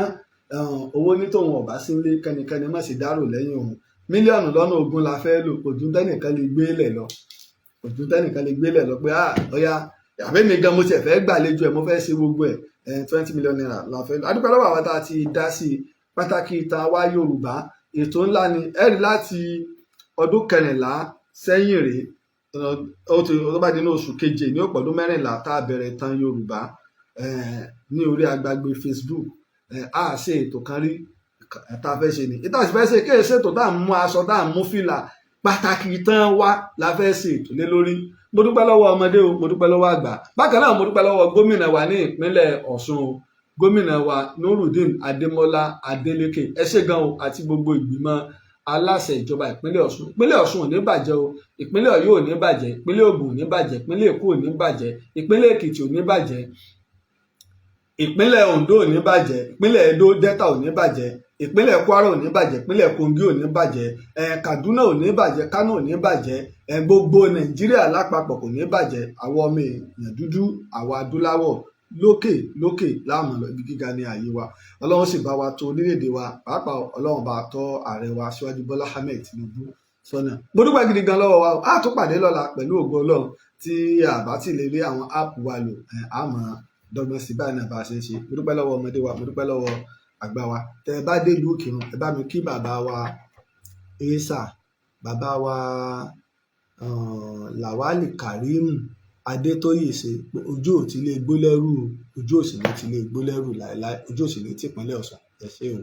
owó ní tòun ọ̀bá sílé, kẹ́nikẹ́ni má sì dárò lẹ́yìn òun. Mílíọ̀nù lọ́nà 20 la fẹ́ lò. Kò ju tẹ́nìkan lè gbé lẹ̀ lọ, kò ju tẹ́nìkan lè gbé lẹ̀ lọ pé, ah, ọ̀ya àbẹ́mi gan mo tiẹ̀ fẹ́ gbàlejò ẹ̀, mo fẹ́ ṣe gbogbo ẹ̀. ₦20 million la fẹ́ lò. Adúpẹ́ lọ́wọ́ àwọn tá a ti dá sí i. Pàtàkì ìtàn àwa Yorùbá, ètò ńlá ni. Ẹ rí láti ọdún 14 sẹ́yìn rèé, ó ti ó bá di ní oṣù keje ní ọ̀pọ̀dún 14 tá a bẹ̀rẹ̀ ìtàn Yorùbá ní orí agbágbé Facebook. A ṣe ètò kan rí tá a fẹ́ ṣe ni. Ìtàn sì fẹ́ ṣe kéè ṣètò tá à ń mú aṣọ, tá à ń mú fìlà. Pàtàkì ìtàn wa la fẹ́ ṣe ètò lé lórí. Mo dúpẹ́ lọ́wọ́ ọmọdé o, mo dúpẹ́ lọ́wọ́ àgbà. Bákan náà, mo dúpẹ́ lọ́wọ́ gómìnà wa ní ìpínlẹ̀ Ọ̀ṣun o, gómìnà wa Nurudeen Adémọ́lá Adélékè. Ẹ ṣé gan o, àti gbogbo ìgbìmọ̀ aláṣẹ ìjọba ìpínlẹ̀ Ọ̀ṣun. Ìpínlẹ̀ Ọ̀ṣun ò ní bàjẹ́ o, ìpínlẹ̀ Ọ̀yọ́ ò ní bàjẹ́, ìpínlẹ̀ Ògùn ò ní bàjẹ́, ìpínlẹ̀ Èkó ò ní bàjẹ́, ìpínlẹ̀ Èkìtì ò ní bàjẹ́, ìpínlẹ̀ Oǹdó ò ní bàjẹ́, ìpínlẹ̀ Ẹdó, Delta ò ní bàjẹ́, ìpínlẹ̀ Kwara ò ní bàjẹ́, ìpínlẹ̀ Kogi ò ní bàjẹ́, Kaduna ò ní bàjẹ́, Kano ò ní bàjẹ́, gbogbo Nàìjíríà lápapọ̀ kò ní bàjẹ́. Àwọn ọmọ èèyàn dúdú, àwa adúláwọ̀, lókè lókè láàmú lọ, ibi gíga ní ààyè wa. Ọlọ́run sì bá wa tó orílẹ̀-èdè wa, pàápàá Ọlọ́run bá tọ́ ààrẹ wa Aṣíwájú Bọ́lá Ahmed Tinubu sọ́nà. Mo dúpẹ́ gidi gan lọ́wọ́ wa. A tún pàdé lọ́la pẹ̀lú ògo Ọlọ́run. Tí a bá ti lè rí àwọn app wa lò, a máa dọ́gbọ́n sí báyìí náà bá a ṣe ń ṣe. Mo dúpẹ́ lọ́wọ́ ọmọdé wa, mo dúpẹ́ lọ́wọ́ àgbà wa. Tẹ́ ẹ bá dé ìlú Ìkìrun, ẹ bá mi kí bàbá wa Esa, bàbá wa Lawali Karim Adétóyè, ṣe pé ojú ò ti lè gbólẹ́rù, ojú ò sì ní ti lè gbólẹ́rù láéláé, ojú ò sì ní tìpínlẹ̀ Ọ̀ṣun. Ẹ ṣé o.